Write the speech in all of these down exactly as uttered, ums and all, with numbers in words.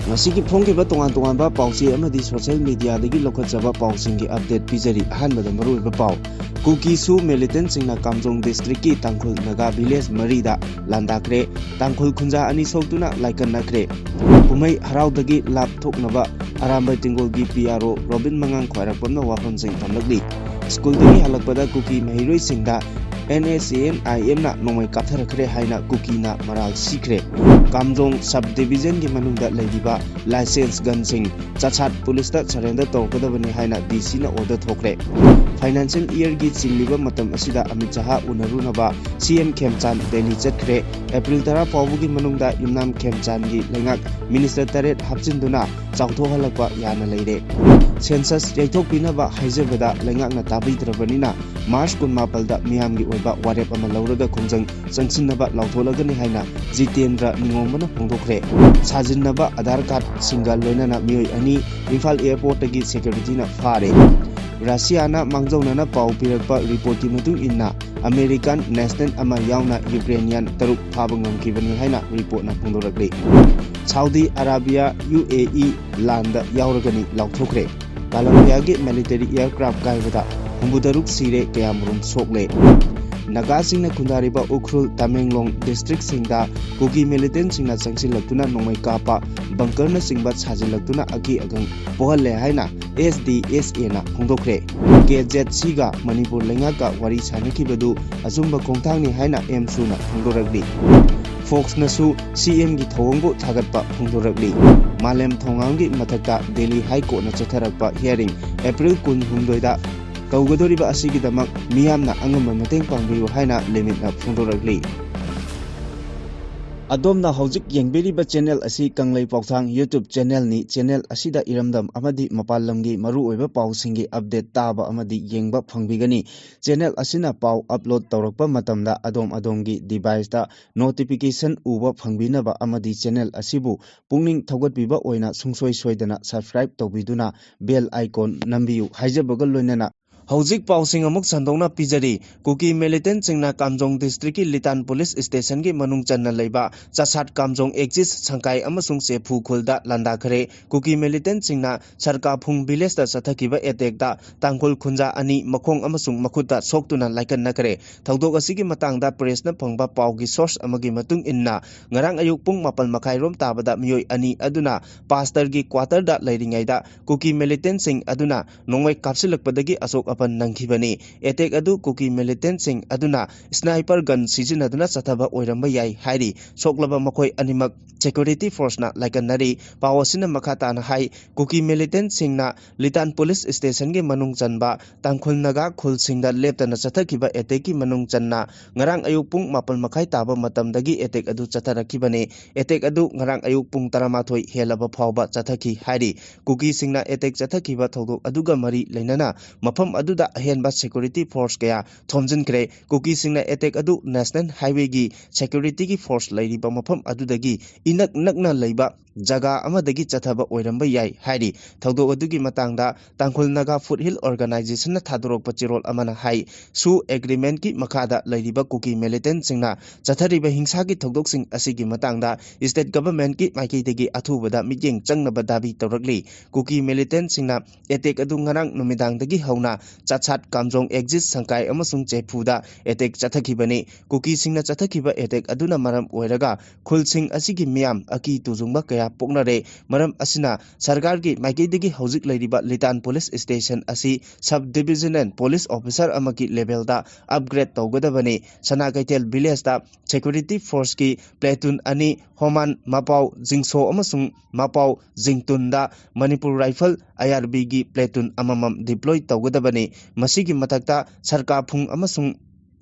ꯉꯁꯤꯒꯤ ꯐꯣꯡꯈꯤꯕ ꯇꯣꯉꯥꯟ ꯇꯣꯉꯥꯟꯕ ꯄꯥꯎꯆꯦ ꯑꯃꯗꯤ social mediaꯗꯒꯤ ꯂꯧꯈꯠꯆꯕ ꯄꯥꯎꯁꯤꯡꯒꯤ update ꯄꯤꯖꯔꯤ꯫ ꯑꯍꯥꯟꯕꯗ ꯃꯔꯨꯑꯣꯏꯕ ꯄꯥꯎ꯫ ꯀꯨꯀꯤꯁꯨ militantꯁꯤꯡꯅ ꯀꯥꯝꯖꯣꯡ districtꯀꯤ ꯇꯥꯡꯈꯨꯜ ꯅꯥꯒꯥ village ꯃꯔꯤꯗ ꯂꯥꯟꯗꯥꯈ꯭ꯔꯦ꯫ ꯇꯥꯡꯈꯨꯜ ꯈꯨꯟꯖꯥ ꯑꯅꯤ ꯁꯣꯛꯇꯨꯅ ꯂꯥꯏꯀꯠꯅꯈ꯭ꯔꯦ꯫ ꯀꯨꯝꯍꯩ ꯍꯔꯥꯎꯗꯒꯤ ꯂꯥꯞꯊꯣꯛꯅꯕ ꯑꯔꯥꯝꯕꯥꯏ ꯇꯦꯡꯒꯣꯜꯒꯤ P R O ꯔꯣꯕꯤꯟ ꯃꯉꯥꯡ ꯈ꯭ꯋꯥꯏꯔꯥꯛꯄꯝꯅ ꯋꯥꯐꯝꯁꯤꯡ ꯊꯝꯂꯛꯂꯤ꯫ ꯁ꯭ꯀꯨꯜꯗꯒꯤ ꯍꯜꯂꯛꯄꯗ ꯀꯨꯀꯤ ꯃꯍꯩꯔꯣꯏꯁꯤꯡꯗ NSCN-IMꯅ ꯅꯣꯡꯃꯩ ꯀꯥꯞꯊꯔꯛꯈ꯭ꯔꯦ ꯍꯥꯏꯅ ꯀꯨꯀꯤꯅ ꯃꯔꯥꯜ ꯁꯤꯈ꯭ꯔꯦ꯫ ꯀꯥꯝꯖꯣꯡ sub divisionꯒꯤ ꯃꯅꯨꯡꯗ ꯂꯩꯔꯤꯕ licence gunꯁꯤꯡ ꯆꯠꯁꯥꯠ ꯄꯨꯂꯤꯁꯇ surrender ꯇꯧꯔꯛꯀꯗꯕꯅꯤ ꯍꯥꯏꯅ DCꯅ order ꯊꯣꯛꯈ꯭ꯔꯦ꯫ Financial yearꯒꯤ ꯆꯤꯜꯂꯤꯕ ꯃꯇꯝ ꯑꯁꯤꯗ ꯑꯃꯤꯠ ꯁꯍꯥ ꯎꯅꯔꯨꯅꯕ CM ꯈꯦꯝꯆꯥꯟ ꯗꯦꯜꯂꯤ ꯆꯠꯈ꯭ꯔꯦ꯫ ꯑꯦꯄ꯭ꯔꯤꯜ ꯇꯔꯥ ꯐꯥꯎꯕꯒꯤ ꯃꯅꯨꯡꯗ ꯌꯨꯝꯅꯥꯝ ꯈꯦꯝꯆꯥꯟꯒꯤ ꯂꯩꯉꯥꯛ minister ꯇꯔꯦꯠ ꯍꯥꯞꯆꯤꯟꯗꯨꯅ ꯆꯥꯎꯊꯣꯛꯍꯜꯂꯛꯄ ꯌꯥꯅ ꯂꯩꯔꯦ꯫ Census ꯌꯩꯊꯣꯛꯄꯤꯅꯕ ꯍꯥꯏꯖꯕꯗ ꯂꯩꯉꯥꯛꯅ ꯇꯥꯕꯤꯗ꯭ꯔꯕꯅꯤꯅ March ꯀꯨꯟꯃꯥꯄꯜꯗ ꯃꯤꯌꯥꯝꯒꯤ ꯑꯣꯏꯕ ꯋꯥꯔꯦꯞ ꯑꯃ ꯂꯧꯔꯒ ꯈꯣꯡꯖꯪ ꯆꯪꯁꯤꯟꯅꯕ ꯂꯥꯎꯊꯣꯛꯂꯒꯅꯤ ꯍꯥꯏꯅ ꯖꯤꯇꯦꯟꯗ꯭ꯔ ꯅꯤꯉꯣꯝꯕꯅ ꯐꯣꯡꯗꯣꯛꯈ꯭ꯔꯦ꯫ ꯁꯥꯖꯤꯟꯅꯕ ꯑꯙꯥꯔ cardꯁꯤꯡꯒ ꯂꯣꯏꯅꯅ ꯃꯤꯑꯣꯏ ꯑꯅꯤ ꯏꯝꯐꯥꯜ airportꯇꯒꯤ securityꯅ ꯐꯥꯔꯦ꯫ ꯔꯁꯤꯌꯥꯅ ꯃꯥꯡꯖꯧꯅꯅ ꯄꯥꯎ ꯄꯤꯔꯛꯄ reportꯀꯤ ꯃꯇꯨꯡ ꯏꯟꯅ American national ꯑꯃ ꯌꯥꯎꯅ Ukrainian ꯇꯔꯨꯛ ꯐꯥꯕ ꯉꯝꯈꯤꯕꯅꯤ ꯍꯥꯏꯅ reportꯅ ꯐꯣꯡꯗꯣꯔꯛꯂꯤ꯫ Saudi Arabia UAE ꯂꯥꯟꯗ ꯌꯥꯎꯔꯒꯅꯤ ꯂꯥꯎꯊꯣꯛꯈ꯭ꯔꯦ꯫ Colombiaꯒꯤ military aircraft ꯀꯥꯏꯕꯗ ꯍꯨꯝꯐꯨꯇꯔꯨꯛ ꯁꯤꯔꯦ, ꯀꯌꯥꯃꯔꯨꯝ ꯁꯣꯛꯂꯦ꯫ ꯅꯥꯒꯥꯁꯤꯡꯅ ꯈꯨꯟꯗꯥꯔꯤꯕ ꯎꯈ꯭ꯔꯨꯜ, ꯇꯃꯦꯡꯂꯣꯡ districtꯁꯤꯡꯗ ꯀꯨꯀꯤ militantꯁꯤꯡꯅ ꯆꯪꯁꯤꯜꯂꯛꯇꯨꯅ ꯅꯣꯡꯃꯩ ꯀꯥꯞꯄ, bunkerꯅꯆꯤꯡꯕ ꯁꯥꯖꯤꯜꯂꯛꯇꯨꯅ ꯑꯀꯤ ꯑꯈꯪ ꯄꯣꯛꯍꯜꯂꯦ ꯍꯥꯏꯅ SDSAꯅ ꯐꯣꯡꯗꯣꯛꯈ꯭ꯔꯦ꯫ KZCꯒ ꯃꯅꯤꯄꯨꯔ ꯂꯩꯉꯥꯛꯀ ꯋꯥꯔꯤ ꯁꯥꯅꯈꯤꯕꯗꯨ ꯑꯆꯨꯝꯕ ꯈꯣꯡꯊꯥꯡꯅꯤ ꯍꯥꯏꯅ ꯑꯦꯝꯁꯨꯅ ꯐꯣꯡꯗꯣꯔꯛꯂꯤ꯫ Foxꯅꯁꯨ CMꯒꯤ ꯊꯧꯑꯣꯡꯕꯨ ꯊꯥꯒꯠꯄ ꯐꯣꯡꯗꯣꯔꯛꯂꯤ꯫ ꯃꯥꯂꯦꯝ ꯊꯣꯡꯉꯥꯝꯒꯤ ꯃꯊꯛꯇ Delhi High Courtꯅ ꯆꯠꯊꯔꯛꯄ hearing ꯑꯦꯄ꯭ꯔꯤꯜ ꯀꯨꯟꯍꯨꯝꯗꯣꯏꯗ ꯇꯧꯒꯗꯧꯔꯤꯕ ꯑꯁꯤꯒꯤꯗꯃꯛ ꯃꯤꯌꯥꯝꯅ ꯑꯉꯝꯕ ꯃꯇꯦꯡ ꯄꯥꯡꯕꯤꯌꯨ ꯍꯥꯏꯅ ꯂꯤꯃꯤꯠꯅ ꯐꯣꯡꯗꯣꯔꯛꯂꯤ꯫ ꯑꯗꯣꯝꯅ ꯍꯧꯖꯤꯛ ꯌꯦꯡꯕꯤꯔꯤꯕ channel ꯑꯁꯤ ꯀꯪꯂꯩ ꯄꯥꯎꯊꯥꯡ YouTube channelꯅꯤ꯫ Channel ꯑꯁꯤꯗ ꯏꯔꯝꯗꯝ ꯑꯃꯗꯤ ꯃꯄꯥꯟ ꯂꯝꯒꯤ ꯃꯔꯨꯑꯣꯏꯕ ꯄꯥꯎꯁꯤꯡꯒꯤ update ꯇꯥꯕ ꯑꯃꯗꯤ ꯌꯦꯡꯕ ꯐꯪꯕꯤꯒꯅꯤ꯫ Channel ꯑꯁꯤꯅ ꯄꯥꯎ upload ꯇꯧꯔꯛꯄ ꯃꯇꯝꯗ ꯑꯗꯣꯝ ꯑꯗꯣꯝꯒꯤ deviceꯇ notification ꯎꯕ ꯐꯪꯕꯤꯅꯕ ꯑꯃꯗꯤ channel ꯑꯁꯤꯕꯨ ꯄꯨꯛꯅꯤꯡ ꯊꯧꯒꯠꯄꯤꯕ ꯑꯣꯏꯅ ꯁꯨꯡꯁꯣꯏ ꯁꯣꯏꯗꯅ subscribe ꯇꯧꯕꯤꯗꯨꯅ bell icon ꯅꯝꯕꯤꯌꯨ ꯍꯥꯏꯖꯕꯒ ꯂꯣꯏꯅꯅ ꯍꯧꯖꯤꯛ ꯄꯥꯎꯁꯤꯡ ꯑꯃꯨꯛ ꯁꯟꯗꯣꯛꯅ ꯄꯤꯖꯔꯤ꯫ ꯀꯨꯀꯤ ꯃꯤꯂꯤꯇꯦꯟꯁꯤꯡꯅ ꯀꯥꯝꯖꯣꯡ ꯗꯤꯁꯇ꯭ꯔꯤꯛꯀꯤ ꯂꯤꯇꯥꯟ ꯄꯨꯂꯤꯁ ꯁ꯭ꯇꯦꯁꯟꯒꯤ ꯃꯅꯨꯡ ꯆꯟꯅ ꯂꯩꯕ ꯆꯁꯥꯠ ꯀꯥꯝꯖꯣꯡ ꯑꯦꯛꯖꯤꯁ ꯁꯪꯀꯥꯏ ꯑꯃꯁꯨꯡ ꯆꯦꯐꯨ ꯈꯨꯜꯗ ꯂꯥꯟꯗꯥꯈ꯭ꯔꯦ꯫ ꯀꯨꯀꯤ ꯃꯤꯂꯤꯇꯦꯟꯁꯤꯡꯅ ꯁꯔꯀꯥꯐꯨꯡ ꯚꯤꯂꯦꯖꯇ ꯆꯠꯊꯈꯤꯕ ꯑꯦꯇꯦꯛꯇ ꯇꯥꯡꯈꯨꯜ ꯈꯨꯟꯖꯥ ꯑꯅꯤ ꯃꯈꯣꯡ ꯑꯃꯁꯨꯡ ꯃꯈꯨꯠꯇ ꯁꯣꯛꯇꯨꯅ ꯂꯥꯏꯀꯠꯅꯈ꯭ꯔꯦ꯫ ꯊꯧꯗꯣꯛ ꯑꯁꯤꯒꯤ ꯃꯇꯥꯡꯗ ꯄ꯭ꯔꯦꯁꯅ ꯐꯪꯕ ꯄꯥꯎꯒꯤ ꯁꯣꯔꯁ ꯑꯃꯒꯤ ꯃꯇꯨꯡ ꯏꯟꯅ, ꯉꯔꯥꯡ ꯑꯌꯨꯛ ꯄꯨꯡ ꯃꯥꯄꯜ ꯃꯈꯥꯏꯔꯣꯝ ꯇꯥꯕꯗ ꯃꯤꯑꯣꯏ ꯑꯅꯤ ꯑꯗꯨꯅ ꯄꯥꯁꯇꯔꯒꯤ ꯀ꯭ꯋꯥꯇꯔꯗ ꯂꯩꯔꯤꯉꯩꯗ ꯀꯨꯀꯤ ꯃꯤꯂꯤꯇꯦꯟꯁꯤꯡ ꯑꯗꯨꯅ ꯅꯣꯡꯃꯩ ꯀꯥꯞꯁꯤꯜꯂꯛꯄꯗꯒꯤ ꯑꯁꯣꯛ ꯑꯄꯟ ꯅꯪꯈꯤꯕꯅꯤ꯫ ꯑꯦꯇꯦꯛ ꯑꯗꯨ ꯀꯨꯀꯤ ꯃꯤꯂꯤꯇꯦꯟꯁꯤꯡ ꯑꯗꯨꯅ ꯁ꯭ꯅꯥꯏꯄꯔ ꯒꯟ ꯁꯤꯖꯤꯟꯅꯗꯨꯅ ꯆꯠꯊꯕ ꯑꯣꯏꯔꯝꯕ ꯌꯥꯏ ꯍꯥꯏꯔꯤ꯫ ꯁꯣꯛꯂꯕ ꯃꯈꯣꯏ ꯑꯅꯤꯃꯛ ꯁꯦꯀ꯭ꯌꯨꯔꯤꯇꯤ ꯐꯣꯔꯁꯅ ꯂꯥꯏꯀꯠꯅꯔꯤ꯫ ꯄꯥꯎ ꯑꯁꯤꯅ ꯃꯈꯥ ꯇꯥꯅ ꯍꯥꯏ, ꯀꯨꯀꯤ ꯃꯤꯂꯤꯇꯦꯟꯁꯤꯡꯅ ꯂꯤꯇꯥꯟ ꯄꯨꯂꯤꯁ ꯁ꯭ꯇꯦꯁꯟꯒꯤ ꯃꯅꯨꯡ ꯆꯟꯕ ꯇꯥꯡꯈꯨꯜ ꯅꯥꯒꯥ ꯈꯨꯜꯁꯤꯡꯗ ꯂꯦꯞꯇꯅ ꯆꯠꯊꯈꯤꯕ ꯑꯦꯇꯦꯛꯀꯤ ꯃꯅꯨꯡ ꯆꯟꯅ ꯉꯔꯥꯡ ꯑꯌꯨꯛ ꯄꯨꯡ ꯃꯥꯄꯜ ꯃꯈꯥꯏ ꯇꯥꯕ ꯃꯇꯝꯗꯒꯤ ꯑꯦꯇꯦꯛ ꯑꯗꯨ ꯆꯠꯊꯔꯛꯈꯤꯕꯅꯤ꯫ ꯑꯦꯇꯦꯛ ꯑꯗꯨ ꯉꯔꯥꯡ ꯑꯌꯨꯛ ꯄꯨꯡ ꯇꯔꯥꯃꯥꯊꯣꯏ ꯍꯦꯜꯂꯕ ꯐꯥꯎꯕ ꯆꯠꯊꯈꯤ ꯍꯥꯏꯔꯤ꯫ ꯀꯨꯀꯤꯁꯤꯡꯅ ꯑꯦꯇꯦꯛ ꯆꯠꯊꯈꯤꯕ ꯊꯧꯗꯣꯛ ꯑꯗꯨꯒ ꯃꯔꯤ ꯂꯩꯅꯅ ꯃꯐꯝ ꯑꯗꯨꯗ ꯑꯍꯦꯟꯕ ꯁꯦꯀ꯭ꯌꯨꯔꯤꯇꯤ ꯐꯣꯔꯁ ꯀꯌꯥ ꯊꯣꯝꯖꯤꯟꯈ꯭ꯔꯦ꯫ ꯀꯨꯀꯤꯁꯤꯡꯅ ꯑꯦꯇꯦꯛ ꯑꯗꯨ ꯅꯦꯁꯅꯦꯜ ꯍꯥꯏꯋꯦꯒꯤ ꯁꯦꯀ꯭ꯌꯨꯔꯤꯇꯤꯒꯤ ꯐꯣꯔꯁ ꯂꯩꯔꯤꯕ ꯃꯐꯝ ꯑꯗꯨꯗꯒꯤ ꯏꯅꯛ ꯅꯛꯅ ꯂꯩꯕ ꯖꯒꯥ ꯑꯃꯗꯒꯤ ꯆꯠꯊꯕ ꯑꯣꯏꯔꯝꯕ ꯌꯥꯏ ꯍꯥꯏꯔꯤ꯫ ꯊꯧꯗꯣꯛ ꯑꯗꯨꯒꯤ ꯃꯇꯥꯡꯗ ꯇꯥꯡꯈꯨꯜ ꯅꯥꯒꯥ ꯐꯨꯠ ꯍꯤꯜ ꯑꯣꯔꯒꯅꯥꯏꯖꯦꯁꯟꯅ ꯊꯥꯗꯣꯔꯛꯄ ꯆꯦꯔꯣꯜ ꯑꯃꯅ ꯍꯥꯏ, ꯁꯨ ꯑꯦꯒ꯭ꯔꯤꯃꯦꯟꯠꯀꯤ ꯃꯈꯥꯗ ꯂꯩꯔꯤꯕ ꯀꯨꯀꯤ ꯃꯤꯂꯤꯇꯦꯟꯠꯁꯤꯡꯅ ꯆꯠꯊꯔꯤꯕ ꯍꯤꯡꯁꯥꯒꯤ ꯊꯧꯗꯣꯛꯁꯤꯡ ꯑꯁꯤꯒꯤ ꯃꯇꯥꯡꯗ ꯁ꯭ꯇꯦꯠ ꯒꯚꯔꯟꯃꯦꯟꯠꯀꯤ ꯃꯥꯏꯀꯩꯗꯒꯤ ꯑꯊꯨꯕꯗ ꯃꯤꯠꯌꯦꯡ ꯆꯪꯅꯕ ꯗꯥꯕꯤ ꯇꯧꯔꯛꯂꯤ꯫ ꯀꯨꯀꯤ ꯃꯤꯂꯤꯇꯦꯟꯠꯁꯤꯡꯅ ꯑꯦꯇꯦꯛ ꯑꯗꯨ ꯉꯔꯥꯡ ꯅꯨꯃꯤꯗꯥꯡꯗꯒꯤ ꯍꯧꯅ ꯆꯠꯁꯥꯠ ꯀꯥꯝꯖꯣꯡ ꯑꯦꯛꯖꯤꯁ ꯁꯪꯀꯥꯏ ꯑꯃꯁꯨꯡ ꯆꯦꯐꯨꯗ ꯑꯦꯇꯦꯛ ꯆꯠꯊꯈꯤꯕꯅꯤ꯫ ꯀꯨꯀꯤꯁꯤꯡꯅ ꯆꯠꯊꯈꯤꯕ ꯑꯦꯇꯦꯛ ꯑꯗꯨꯅ ꯃꯔꯝ ꯑꯣꯏꯔꯒ ꯈꯨꯜꯁꯤꯡ ꯑꯁꯤꯒꯤ ꯃꯤꯌꯥꯝ ꯑꯀꯤ ꯇꯨꯖꯨꯡꯕ ꯀꯌꯥ ꯄꯣꯛꯅꯔꯦ꯫ ꯃꯔꯝ ꯑꯁꯤꯅ ꯁꯔꯀꯥꯔꯒꯤ ꯃꯥꯏꯀꯩꯗꯒꯤ ꯍꯧꯖꯤꯛ ꯂꯩꯔꯤꯕ ꯂꯤꯇꯥꯟ ꯄꯨꯂꯤꯁ ꯁ꯭ꯇꯦꯁꯟ ꯑꯁꯤ ꯁꯕ ꯗꯤꯕꯤꯖꯅꯦꯜ ꯄꯨꯂꯤꯁ ꯑꯣꯐꯤꯁꯔ ꯑꯃꯒꯤ ꯂꯦꯚꯦꯜꯗ ꯑꯞꯒ꯭ꯔꯦꯗ ꯇꯧꯒꯗꯕꯅꯤ꯫ ꯁꯅꯥ ꯀꯩꯊꯦꯜ ꯚꯤꯂꯦꯖꯇ ꯁꯦꯀ꯭ꯌꯨꯔꯤꯇꯤ ꯐꯣꯔꯁꯀꯤ ꯄ꯭ꯂꯦꯇꯨꯟ ꯑꯅꯤ, ꯍꯣꯃꯥꯟ, ꯃꯄꯥꯎ, ꯖꯤꯡꯁꯣ ꯑꯃꯁꯨꯡ ꯃꯄꯥꯎ, ꯖꯤꯡꯇꯨꯟꯗ ꯃꯅꯤꯄꯨꯔ ꯔꯥꯏꯐꯜ, ꯑꯥꯏ ꯑꯥꯔ ꯕꯤꯒꯤ ꯄ꯭ꯂꯦꯇꯨꯟ ꯑꯃꯃꯝ ꯗꯤꯄ꯭ꯂꯣꯏ ꯇꯧꯒꯗꯕꯅꯤ꯫ ꯃꯁꯤꯒꯤ ꯃꯊꯛꯇ ꯁꯔꯀꯥꯐꯨꯡ ꯑꯃꯁꯨꯡ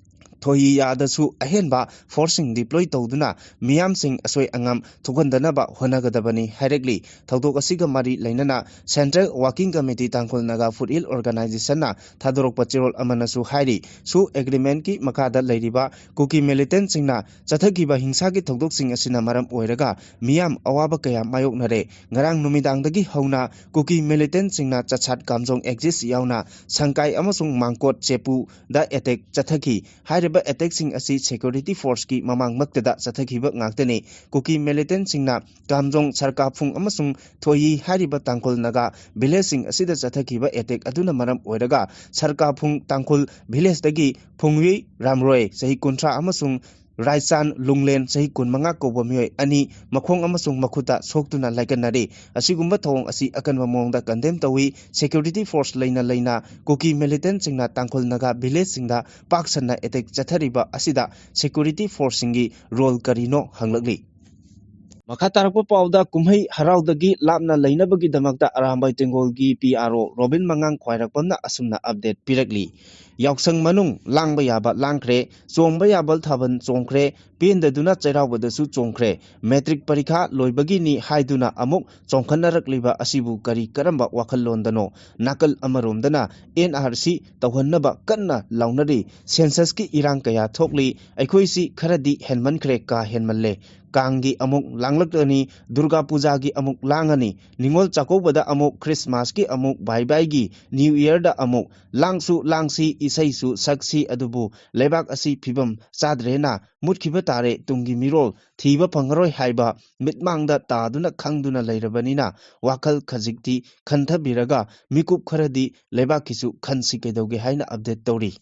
ꯊꯣꯌꯤꯌꯥꯗꯁꯨ ꯑꯍꯦꯟꯕ ꯐꯣꯔꯁꯁꯤꯡ ꯗꯤꯄ꯭ꯂꯣꯏ ꯇꯧꯗꯨꯅ ꯃꯤꯌꯥꯝꯁꯤꯡ ꯑꯁꯣꯏ ꯑꯉꯥꯝ ꯊꯣꯛꯍꯟꯗꯅꯕ ꯍꯣꯠꯅꯒꯗꯕꯅꯤ ꯍꯥꯏꯔꯛꯂꯤ꯫ ꯊꯧꯗꯣꯛ ꯑꯁꯤꯒ ꯃꯔꯤ ꯂꯩꯅꯅ ꯁꯦꯟꯇ꯭ꯔꯦꯜ ꯋꯥꯔꯀꯤꯡ ꯀꯃꯤꯇꯤ ꯇꯥꯡꯈꯨꯜ ꯅꯥꯒꯥ ꯐꯨꯠꯍꯤꯜ ꯑꯣꯔꯒꯅꯥꯏꯖꯦꯁꯟꯅ ꯊꯥꯗꯣꯔꯛꯄ ꯆꯦꯔꯣꯜ ꯑꯃꯅꯁꯨ ꯍꯥꯏꯔꯤ, ꯁꯨ ꯑꯦꯒ꯭ꯔꯤꯃꯦꯟꯠꯀꯤ ꯃꯈꯥꯗ ꯂꯩꯔꯤꯕ ꯀꯨꯀꯤ ꯃꯤꯂꯤꯇꯦꯟꯠꯁꯤꯡꯅ ꯆꯠꯊꯈꯤꯕ ꯍꯤꯡꯁꯥꯒꯤ ꯊꯧꯗꯣꯛꯁꯤꯡ ꯑꯁꯤꯅ ꯃꯔꯝ ꯑꯣꯏꯔꯒ ꯃꯤꯌꯥꯝ ꯑꯋꯥꯕ ꯀꯌꯥ ꯃꯥꯌꯣꯛꯅꯔꯦ꯫ ꯉꯔꯥꯡ ꯅꯨꯃꯤꯗꯥꯡꯗꯒꯤ ꯍꯧꯅ ꯀꯨꯀꯤ ꯃꯤꯂꯤꯇꯦꯟꯠꯁꯤꯡꯅ ꯆꯠꯁꯥꯠ ꯀꯥꯝꯖꯣꯡ ꯑꯦꯛꯖꯤꯁ ꯌꯥꯎꯅ ꯁꯪꯀꯥꯏ ꯑꯃꯁꯨꯡ ꯃꯥꯡꯀꯣꯠ ꯆꯦꯄꯨꯗ ꯑꯦꯇꯦꯛ ꯆꯠꯊꯈꯤ꯫ ꯍꯥꯏꯔꯤꯕ ꯑꯦꯇꯦꯛꯁꯤꯡ ꯑꯁꯤ ꯁꯦꯀ꯭ꯌꯨꯔꯤꯇꯤ ꯐꯣꯔꯁꯀꯤ ꯃꯃꯥꯡꯃꯛꯇꯗ ꯆꯠꯊꯈꯤꯕ ꯉꯥꯛꯇꯅꯤ꯫ ꯀꯨꯀꯤ ꯃꯤꯂꯤꯇꯦꯟꯠꯁꯤꯡꯅ ꯀꯥꯝꯖꯣꯡ, ꯁꯔꯀꯥꯐꯨꯡ ꯑꯃꯁꯨꯡ ꯊꯣꯌꯤ ꯍꯥꯏꯔꯤꯕ ꯇꯥꯡꯈꯨꯜ ꯅꯥꯒꯥ ꯚꯤꯂꯦꯖꯁꯤꯡ ꯑꯁꯤꯗ ꯆꯠꯊꯈꯤꯕ ꯑꯦꯇꯦꯛ ꯑꯗꯨꯅ ꯃꯔꯝ ꯑꯣꯏꯔꯒ ꯁꯔꯀꯥꯐꯨꯡ ꯇꯥꯡꯈꯨꯜ ꯚꯤꯂꯦꯖꯇꯒꯤ ꯐꯨꯡꯌꯨꯏ ꯔꯥꯝꯔꯣꯏ, ꯆꯍꯤ ꯀꯨꯟꯊ꯭ꯔꯥ, ꯑꯃꯁꯨꯡ ꯔꯥꯏꯆꯥꯟ ꯂꯨꯡꯂꯦꯟ, ꯆꯍꯤ ꯀꯨꯟꯃꯉꯥ ꯀꯧꯕ ꯃꯤꯑꯣꯏ ꯑꯅꯤ ꯃꯈꯣꯡ ꯑꯃꯁꯨꯡ ꯃꯈꯨꯠꯇ ꯁꯣꯛꯇꯨꯅ ꯂꯥꯏꯀꯠꯅꯔꯤ꯫ ꯑꯁꯤꯒꯨꯝꯕ ꯊꯧꯑꯣꯡ ꯑꯁꯤ ꯑꯀꯟꯕ ꯃꯑꯣꯡꯗ ꯀꯟꯗꯦꯝ ꯇꯧꯏ꯫ ꯁꯦꯀ꯭ꯌꯨꯔꯤꯇꯤ ꯐꯣꯔꯁ ꯂꯩꯅ ꯂꯩꯅ ꯀꯨꯀꯤ ꯃꯤꯂꯤꯇꯦꯟꯠꯁꯤꯡꯅ ꯇꯥꯡꯈꯨꯜ ꯅꯥꯒꯥ ꯚꯤꯂꯦꯖꯁꯤꯡꯗ ꯄꯥꯛ ꯁꯟꯅ ꯑꯦꯇꯦꯛ ꯆꯠꯊꯔꯤꯕ ꯑꯁꯤꯗ ꯁꯦꯀ꯭ꯌꯨꯔꯤꯇꯤ ꯐꯣꯔꯁꯁꯤꯡꯒꯤ ꯔꯣꯜ ꯀꯔꯤꯅꯣ ꯍꯪꯂꯛꯂꯤ꯫ ꯃꯈꯥ ꯇꯥꯔꯛꯄ ꯄꯥꯎꯗ, ꯀꯨꯝꯍꯩ ꯍꯔꯥꯎꯗꯒꯤ ꯂꯥꯞꯅ ꯂꯩꯅꯕꯒꯤꯗꯃꯛꯇ ꯑꯔꯥꯝꯕꯥꯏ ꯇꯦꯡꯒꯣꯜꯒꯤ ꯄꯤ ꯑꯥꯔ ꯑꯣ ꯔꯣꯕꯤꯟ ꯃꯉꯥꯡ ꯈ꯭ꯋꯥꯏꯔꯥꯛꯄꯝꯅ ꯑꯁꯨꯝꯅ ꯑꯞꯗꯦꯠ ꯄꯤꯔꯛꯂꯤ꯫ ꯌꯥꯎꯁꯪ ꯃꯅꯨꯡ ꯂꯥꯡꯕ ꯌꯥꯕ ꯂꯥꯡꯈ꯭ꯔꯦ, ꯆꯣꯡꯕ ꯌꯥꯕ ꯊꯥꯕꯜ ꯆꯣꯡꯈ꯭ꯔꯦ, ꯄꯦꯟꯗꯗꯨꯅ ꯆꯩꯔꯥꯎꯕꯗꯁꯨ ꯆꯣꯡꯈ꯭ꯔꯦ꯫ ꯃꯦꯇ꯭ꯔꯤꯛ ꯄꯔꯤꯈꯥ ꯂꯣꯏꯕꯒꯤꯅꯤ ꯍꯥꯏꯗꯨꯅ ꯑꯃꯨꯛ ꯆꯣꯡꯈꯠꯅꯔꯛꯂꯤꯕ ꯑꯁꯤꯕꯨ ꯀꯔꯤ ꯀꯔꯝꯕ ꯋꯥꯈꯜꯂꯣꯟꯗꯅꯣ? ꯅꯥꯀꯜ ꯑꯃꯔꯣꯝꯗꯅ ꯑꯦꯟ ꯑꯥꯔ ꯁꯤ ꯇꯧꯍꯟꯅꯕ ꯀꯟꯅ ꯂꯥꯎꯅꯔꯤ꯫ ꯁꯦꯟꯁꯁꯀꯤ ꯏꯔꯥꯡ ꯀꯌꯥ ꯊꯣꯛꯂꯤ꯫ ꯑꯩꯈꯣꯏꯁꯤ ꯈꯔꯗꯤ ꯍꯦꯟꯃꯟꯈ꯭ꯔꯦ, ꯀꯥ ꯍꯦꯟꯃꯜꯂꯦ꯫ ꯀꯥꯡꯒꯤ ꯑꯃꯨꯛ ꯂꯥꯡꯂꯛꯂꯅꯤ, ꯗꯨꯔꯒꯥ ꯄꯨꯖꯥꯒꯤ ꯑꯃꯨꯛ ꯂꯥꯡꯉꯅꯤ, ꯅꯤꯉꯣꯜ ꯆꯥꯛꯀꯧꯕꯗ ꯑꯃꯨꯛ, ꯈ꯭ꯔꯤꯁꯃꯥꯁꯀꯤ ꯑꯃꯨꯛ, ꯕꯥꯏ ꯕꯥꯏꯒꯤ, ꯅ꯭ꯌꯨ ꯏꯌꯔꯗ ꯑꯃꯨꯛ꯫ ꯂꯥꯡꯁꯨ ꯂꯥꯡꯁꯤ, ꯏꯁꯩꯁꯨ ꯁꯛꯁꯤ, ꯑꯗꯨꯕꯨ ꯂꯩꯕꯥꯛ ꯑꯁꯤ ꯐꯤꯕꯝ ꯆꯥꯗ꯭ꯔꯦꯅ ꯃꯨꯠꯈꯤꯕ ꯇꯥꯔꯦ꯫ ꯇꯨꯡꯒꯤ ꯃꯤꯔꯣꯜ ꯊꯤꯕ ꯐꯪꯉꯔꯣꯏ ꯍꯥꯏꯕ ꯃꯤꯠꯃꯥꯡꯗ ꯇꯥꯗꯨꯅ ꯈꯪꯗꯨꯅ ꯂꯩꯔꯕꯅꯤꯅ, ꯋꯥꯈꯜ ꯈꯖꯤꯛꯇꯤ ꯈꯟꯊꯕꯤꯔꯒ ꯃꯤꯀꯨꯞ ꯈꯔꯗꯤ ꯂꯩꯕꯥꯛꯀꯤꯁꯨ ꯈꯟꯁꯤ ꯀꯩꯗꯧꯒꯦ ꯍꯥꯏꯅ ꯑꯞꯗꯦꯠ ꯇꯧꯔꯤ꯫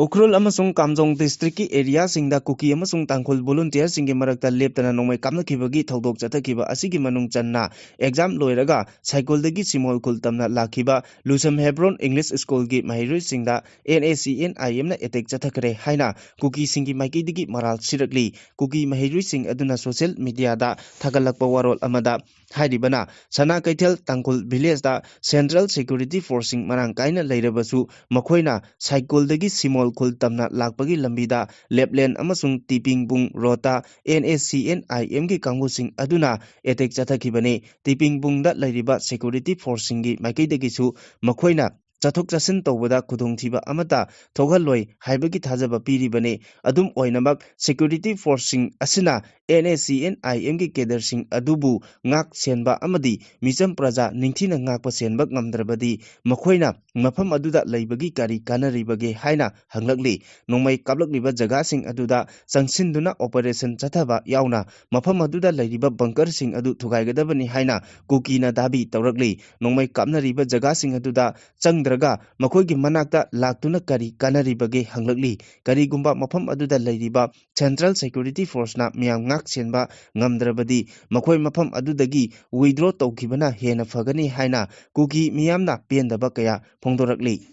ꯎꯈ꯭ꯔꯨꯜ ꯑꯃꯁꯨꯡ ꯀꯥꯝꯖꯣꯡ ꯗꯤꯁꯇ꯭ꯔꯤꯛꯀꯤ ꯑꯦꯔꯤꯌꯥꯁꯤꯡꯗ ꯀꯨꯀꯤ ꯑꯃꯁꯨꯡ ꯇꯥꯡꯈꯨꯜ ꯚꯣꯂꯨꯟꯇꯤꯌꯔꯁꯤꯡꯒꯤ ꯃꯔꯛꯇ ꯂꯦꯞꯇꯅ ꯅꯣꯡꯃꯩ ꯀꯥꯞꯅꯈꯤꯕꯒꯤ ꯊꯧꯗꯣꯛ ꯆꯠꯊꯈꯤꯕ ꯑꯁꯤꯒꯤ ꯃꯅꯨꯡ ꯆꯟꯅ ꯑꯦꯛꯖꯥꯝ ꯂꯣꯏꯔꯒ ꯁꯥꯏꯀꯜꯗꯒꯤ ꯁꯤꯃꯣꯜ ꯈꯨꯜ ꯇꯝꯅ ꯂꯥꯛꯈꯤꯕ ꯂꯨꯁꯝ ꯍꯦꯕ꯭ꯔꯣꯟ ꯏꯪꯂꯤꯁ ꯁ꯭ꯀꯨꯜꯒꯤ ꯃꯍꯩꯔꯣꯏꯁꯤꯡꯗ ꯑꯦꯟ ꯑꯦ ꯁꯤ ꯑꯦꯟ ꯑꯥꯏ ꯑꯦꯝꯅ ꯑꯦꯇꯦꯛ ꯆꯠꯊꯈ꯭ꯔꯦ ꯍꯥꯏꯅ ꯀꯨꯀꯤꯁꯤꯡꯒꯤ ꯃꯥꯏꯀꯩꯗꯒꯤ ꯃꯔꯥꯜ ꯁꯤꯔꯛꯂꯤ꯫ ꯀꯨꯀꯤ ꯃꯍꯩꯔꯣꯏꯁꯤꯡ ꯑꯗꯨꯅ ꯁꯣꯁꯤꯌꯦꯜ ꯃꯤꯗꯤꯌꯥꯗ ꯊꯥꯒꯠꯂꯛꯄ ꯋꯥꯔꯣꯜ ꯑꯃꯗ ꯍꯥꯏꯔꯤꯕꯅ, ꯁꯅꯥ ꯀꯩꯊꯦꯜ ꯇꯥꯡꯈꯨꯜ ꯚꯤꯂꯦꯖꯇ ꯁꯦꯟꯇ꯭ꯔꯦꯜ ꯁꯦꯀ꯭ꯌꯨꯔꯤꯇꯤ ꯐꯣꯔꯁꯁꯤꯡ ꯃꯔꯥꯡ ꯀꯥꯏꯅ ꯂꯩꯔꯕꯁꯨ, ꯃꯈꯣꯏꯅ ꯁꯥꯏꯀꯜꯗꯒꯤ ꯁꯤꯃꯣꯜ ꯎꯈ꯭ꯔꯨꯜ ꯇꯝꯅ ꯂꯥꯛꯄꯒꯤ ꯂꯝꯕꯤꯗ ꯂꯦꯞꯂꯦꯟ ꯑꯃꯁꯨꯡ ꯇꯤꯄꯤꯡꯕꯨꯡ ꯔꯣꯗꯇ NSCN-IMꯒꯤ ꯀꯥꯡꯕꯨꯁꯤꯡ ꯑꯗꯨꯅ ꯑꯦꯇꯦꯛ ꯆꯠꯊꯈꯤꯕꯅꯤ꯫ ꯇꯤꯄꯤꯡꯕꯨꯡꯗ ꯂꯩꯔꯤꯕ ꯁꯦꯀ꯭ꯌꯨꯔꯤꯇꯤ ꯐꯣꯔꯁꯁꯤꯡꯒꯤ ꯃꯥꯏꯀꯩꯗꯒꯤꯁꯨ ꯃꯈꯣꯏꯅ ꯆꯠꯊꯣꯛ ꯆꯠꯁꯤꯟ ꯇꯧꯕꯗ ꯈꯨꯗꯣꯡꯊꯤꯕ ꯑꯃꯠꯇ ꯊꯣꯛꯍꯜꯂꯣꯏ ꯍꯥꯏꯕꯒꯤ ꯊꯥꯖꯕ ꯄꯤꯔꯤꯕꯅꯤ꯫ ꯑꯗꯨꯝ ꯑꯣꯏꯅꯃꯛ, ꯁꯦꯀ꯭ꯌꯨꯔꯤꯇꯤ ꯐꯣꯔꯁꯁꯤꯡ ꯑꯁꯤꯅ NSCN-IMꯒꯤ ꯀꯦꯗꯔꯁꯤꯡ ꯑꯗꯨꯕꯨ ꯉꯥꯛ ꯁꯦꯟꯕ ꯑꯃꯗꯤ ꯃꯤꯆꯝ ꯄ꯭ꯔꯖꯥ ꯅꯤꯡꯊꯤꯅ ꯉꯥꯛꯄ ꯁꯦꯟꯕ ꯉꯝꯗ꯭ꯔꯕꯗꯤ ꯃꯈꯣꯏꯅ ꯃꯐꯝ ꯑꯗꯨꯗ ꯂꯩꯕꯒꯤ ꯀꯔꯤ ꯀꯥꯟꯅꯔꯤꯕꯒꯦ ꯍꯥꯏꯅ ꯍꯪꯂꯛꯂꯤ꯫ ꯅꯣꯡꯃꯩ ꯀꯥꯞꯂꯛꯂꯤꯕ ꯖꯒꯥꯁꯤꯡ ꯑꯗꯨꯗ ꯆꯪꯁꯤꯟꯗꯨꯅ ꯑꯣꯄꯔꯦꯁꯟ ꯆꯠꯊꯕ ꯌꯥꯎꯅ ꯃꯐꯝ ꯑꯗꯨꯗ ꯂꯩꯔꯤꯕ ꯕꯪꯀꯔꯁꯤꯡ ꯑꯗꯨ ꯊꯨꯒꯥꯏꯒꯗꯕꯅꯤ ꯍꯥꯏꯅ ꯀꯨꯀꯤꯅ ꯗꯥꯕꯤ ꯇꯧꯔꯛꯂꯤ꯫ ꯅꯣꯡꯃꯩ ꯀꯥꯞꯅꯔꯤꯕ ꯖꯒꯥꯁꯤꯡ ꯑꯗꯨꯗ ꯆꯪꯗ꯭ꯔꯒ ꯃꯈꯣꯏꯒꯤ ꯃꯅꯥꯛꯇ ꯂꯥꯛꯇꯨꯅ ꯀꯔꯤ ꯀꯥꯟꯅꯔꯤꯕꯒꯦ ꯍꯪꯂꯛꯂꯤ꯫ ꯀꯔꯤꯒꯨꯝꯕ ꯃꯐꯝ ꯑꯗꯨꯗ ꯂꯩꯔꯤꯕ ꯁꯦꯟꯇ꯭ꯔꯦꯜ ꯁꯦꯀ꯭ꯌꯨꯔꯤꯇꯤ ꯐꯣꯔꯁꯅ ꯃꯤꯌꯥꯝ ꯉꯥꯛ ꯁꯦꯟꯕ ꯉꯝꯗ꯭ꯔꯕꯗꯤ ꯃꯈꯣꯏ ꯃꯐꯝ ꯑꯗꯨꯗꯒꯤ ꯋꯤꯗ꯭ꯔꯣ ꯇꯧꯈꯤꯕꯅ ꯍꯦꯟꯅ ꯐꯒꯅꯤ ꯍꯥꯏꯅ ꯀꯨꯀꯤ ꯃꯤꯌꯥꯝꯅ ꯄꯦꯟꯗꯕ ꯀꯌꯥ ꯐꯣꯡꯗꯣꯔꯛꯂꯤ꯫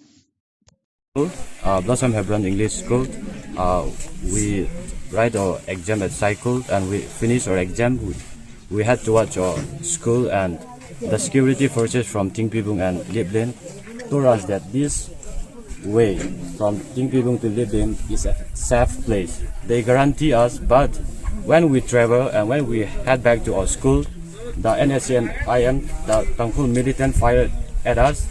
Uh, Blossom Hebron English School. Uh, we write our exam at Saikul and we finish our exam. We, we had to watch our school and the security forces from Tingpibung and Liplin told us that this way from Tingpibung to Liplin is a safe place. They guarantee us, but when we travel and when we head back to our school, the NSCN-IM, the Tangkhul militant fired at us.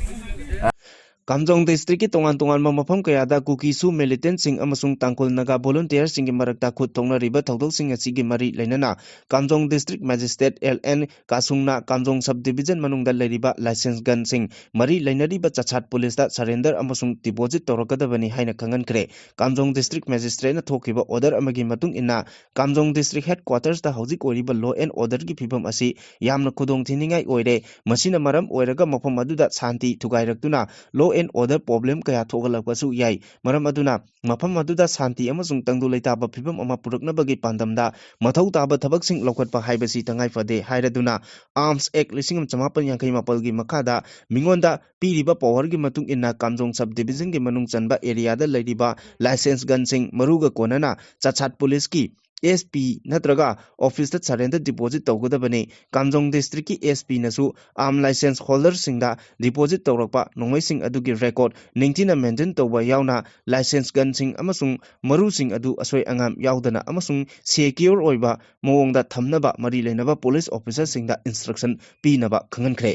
ꯀꯥꯝꯖꯣꯡ ꯗꯤꯁꯇ꯭ꯔꯤꯛꯀꯤ ꯇꯣꯉꯥꯟ ꯇꯣꯉꯥꯟꯕ ꯃꯐꯝ ꯀꯌꯥꯗ ꯀꯨꯀꯤꯁꯨ ꯃꯤꯂꯤꯇꯦꯟꯁꯤꯡ ꯑꯃꯁꯨꯡ ꯇꯥꯡꯈꯨꯜ ꯅꯥꯒꯥ ꯚꯣꯂꯨꯟꯇꯤꯌꯔꯁꯤꯡꯒꯤ ꯃꯔꯛꯇ ꯈꯨꯠ ꯊꯣꯛꯅꯔꯤꯕ ꯊꯧꯗꯣꯛꯁꯤꯡ ꯑꯁꯤꯒꯤ ꯃꯔꯤ ꯂꯩꯅꯅ Kamjong district magistrate L N ꯀꯥꯁꯨꯡꯅ ꯀꯥꯝꯖꯣꯡ ꯁꯕ ꯗꯤꯕꯤꯖꯟ ꯃꯅꯨꯡꯗ ꯂꯩꯔꯤꯕ ꯂꯥꯏꯁꯦꯟꯁ ꯒꯟꯁꯤꯡ ꯃꯔꯤ ꯂꯩꯅꯔꯤꯕ ꯆꯠꯁꯥꯠ ꯄꯨꯂꯤꯁꯇ ꯁꯔꯦꯟꯗꯔ ꯑꯃꯁꯨꯡ ꯗꯤꯄꯣꯖꯤꯠ ꯇꯧꯔꯛꯀꯗꯕꯅꯤ ꯍꯥꯏꯅ ꯈꯪꯍꯟꯈ꯭ꯔꯦ꯫ ꯀꯥꯝꯖꯣꯡ ꯗꯤꯁꯇ꯭ꯔꯤꯛ ꯃꯦꯖꯤꯁꯇ꯭ꯔꯦꯠꯅ ꯊꯣꯛꯈꯤꯕ ꯑꯣꯔꯗꯔ ꯑꯃꯒꯤ ꯃꯇꯨꯡ ꯏꯟꯅ ꯀꯥꯝꯖꯣꯡ ꯗꯤꯁꯇ꯭ꯔꯤꯛ ꯍꯦꯗ ꯀ꯭ꯋꯥꯇꯔꯁꯇ ꯍꯧꯖꯤꯛ ꯑꯣꯏꯔꯤꯕ ꯂꯣ ꯑꯦꯟ ꯑꯣꯔꯗꯔꯒꯤ ꯐꯤꯕꯝ ꯑꯁꯤ ꯌꯥꯝꯅ ꯈꯨꯗꯣꯡ ꯊꯤꯅꯤꯡꯉꯥꯏ ꯑꯣꯏꯔꯦ꯫ ꯃꯁꯤꯅ ꯃꯔꯝ ꯑꯣꯏꯔꯒ ꯃꯐꯝ ꯑꯗꯨꯗ ꯁꯥꯟꯇꯤ ꯊꯨꯒꯥꯏꯔꯛꯇꯨꯅ ꯂꯣ ꯑꯦꯟ ꯑꯣꯔꯗꯔ ꯄ꯭ꯔꯣꯕ꯭ꯂꯦꯝ ꯀꯌꯥ ꯊꯣꯛꯍꯜꯂꯛꯄꯁꯨ ꯌꯥꯏ꯫ ꯃꯔꯝ ꯑꯗꯨꯅ ꯃꯐꯝ ꯑꯗꯨꯗ ꯁꯥꯟꯇꯤ ꯑꯃꯁꯨꯡ ꯇꯪꯗꯨ ꯂꯩꯇꯥꯕ ꯐꯤꯕꯝ ꯑꯃ ꯄꯨꯔꯛꯅꯕꯒꯤ ꯄꯥꯟꯗꯝꯗ ꯃꯊꯧ ꯇꯥꯕ ꯊꯕꯛꯁꯤꯡ ꯂꯧꯈꯠꯄ ꯍꯥꯏꯕꯁꯤ ꯇꯉꯥꯏ ꯐꯗꯦ ꯍꯥꯏꯔꯗꯨꯅ, ꯑꯥꯔꯝꯁ ꯑꯦꯛ ꯂꯤꯁꯤꯡ ꯑꯃ ꯆꯃꯥꯄꯟ ꯌꯥꯡꯈꯩ ꯃꯥꯄꯜꯒꯤ ꯃꯈꯥꯗ ꯃꯤꯉꯣꯟꯗ ꯄꯤꯔꯤꯕ ꯄꯋꯥꯔꯒꯤ ꯃꯇꯨꯡ ꯏꯟꯅ ꯀꯥꯝꯖꯣꯡ ꯁꯕ ꯗꯤꯕꯤꯖꯟꯒꯤ ꯃꯅꯨꯡ ꯆꯟꯕ ꯑꯦꯔꯤꯌꯥꯗ ꯂꯩꯔꯤꯕ ꯂꯥꯏꯁꯦꯟꯁ ꯒꯟꯁꯤꯡ ꯃꯔꯨꯒ ꯀꯣꯟꯅꯅ ꯆꯠꯁꯥꯠ ꯄꯨꯂꯤꯁꯀꯤ ꯑꯦꯁ ꯄꯤ ꯅꯠꯇ꯭ꯔꯒ ꯑꯣꯐꯤꯁꯇ surrender deposit ꯇꯧꯒꯗꯕꯅꯤ꯫ ꯀꯥꯝꯖꯣꯡ ꯗꯤꯁꯇ꯭ꯔꯤꯛꯀꯤ ꯑꯦꯁ ꯄꯤꯅꯁꯨ ꯑꯥꯔꯝ ꯂꯥꯏꯁꯦꯟꯁ ꯍꯣꯜꯗꯔꯁꯤꯡꯗ deposit ꯇꯧꯔꯛꯄ ꯅꯣꯡꯃꯩꯁꯤꯡ ꯑꯗꯨꯒꯤ ꯔꯦꯀꯣꯔꯗ ꯅꯤꯡꯊꯤꯅ ꯃꯦꯟꯇꯦꯟ ꯇꯧꯕ ꯌꯥꯎꯅ ꯂꯥꯏꯁꯦꯟꯁ ꯒꯟꯁꯤꯡ ꯑꯃꯁꯨꯡ ꯃꯔꯨꯁꯤꯡ ꯑꯗꯨ ꯑꯁꯣꯏ ꯑꯉꯥꯝ ꯌꯥꯎꯗꯅ ꯑꯃꯁꯨꯡ ꯁꯦꯀ꯭ꯌꯣꯔ ꯑꯣꯏꯕ ꯃꯑꯣꯡꯗ ꯊꯝꯅꯕ ꯃꯔꯤ ꯂꯩꯅꯕ ꯄꯨꯂꯤꯁ ꯑꯣꯐꯤꯁꯔꯁꯤꯡꯗ ꯏꯟꯁꯇ꯭ꯔꯛꯁꯟ ꯄꯤꯅꯕ ꯈꯪꯍꯟꯈ꯭ꯔꯦ꯫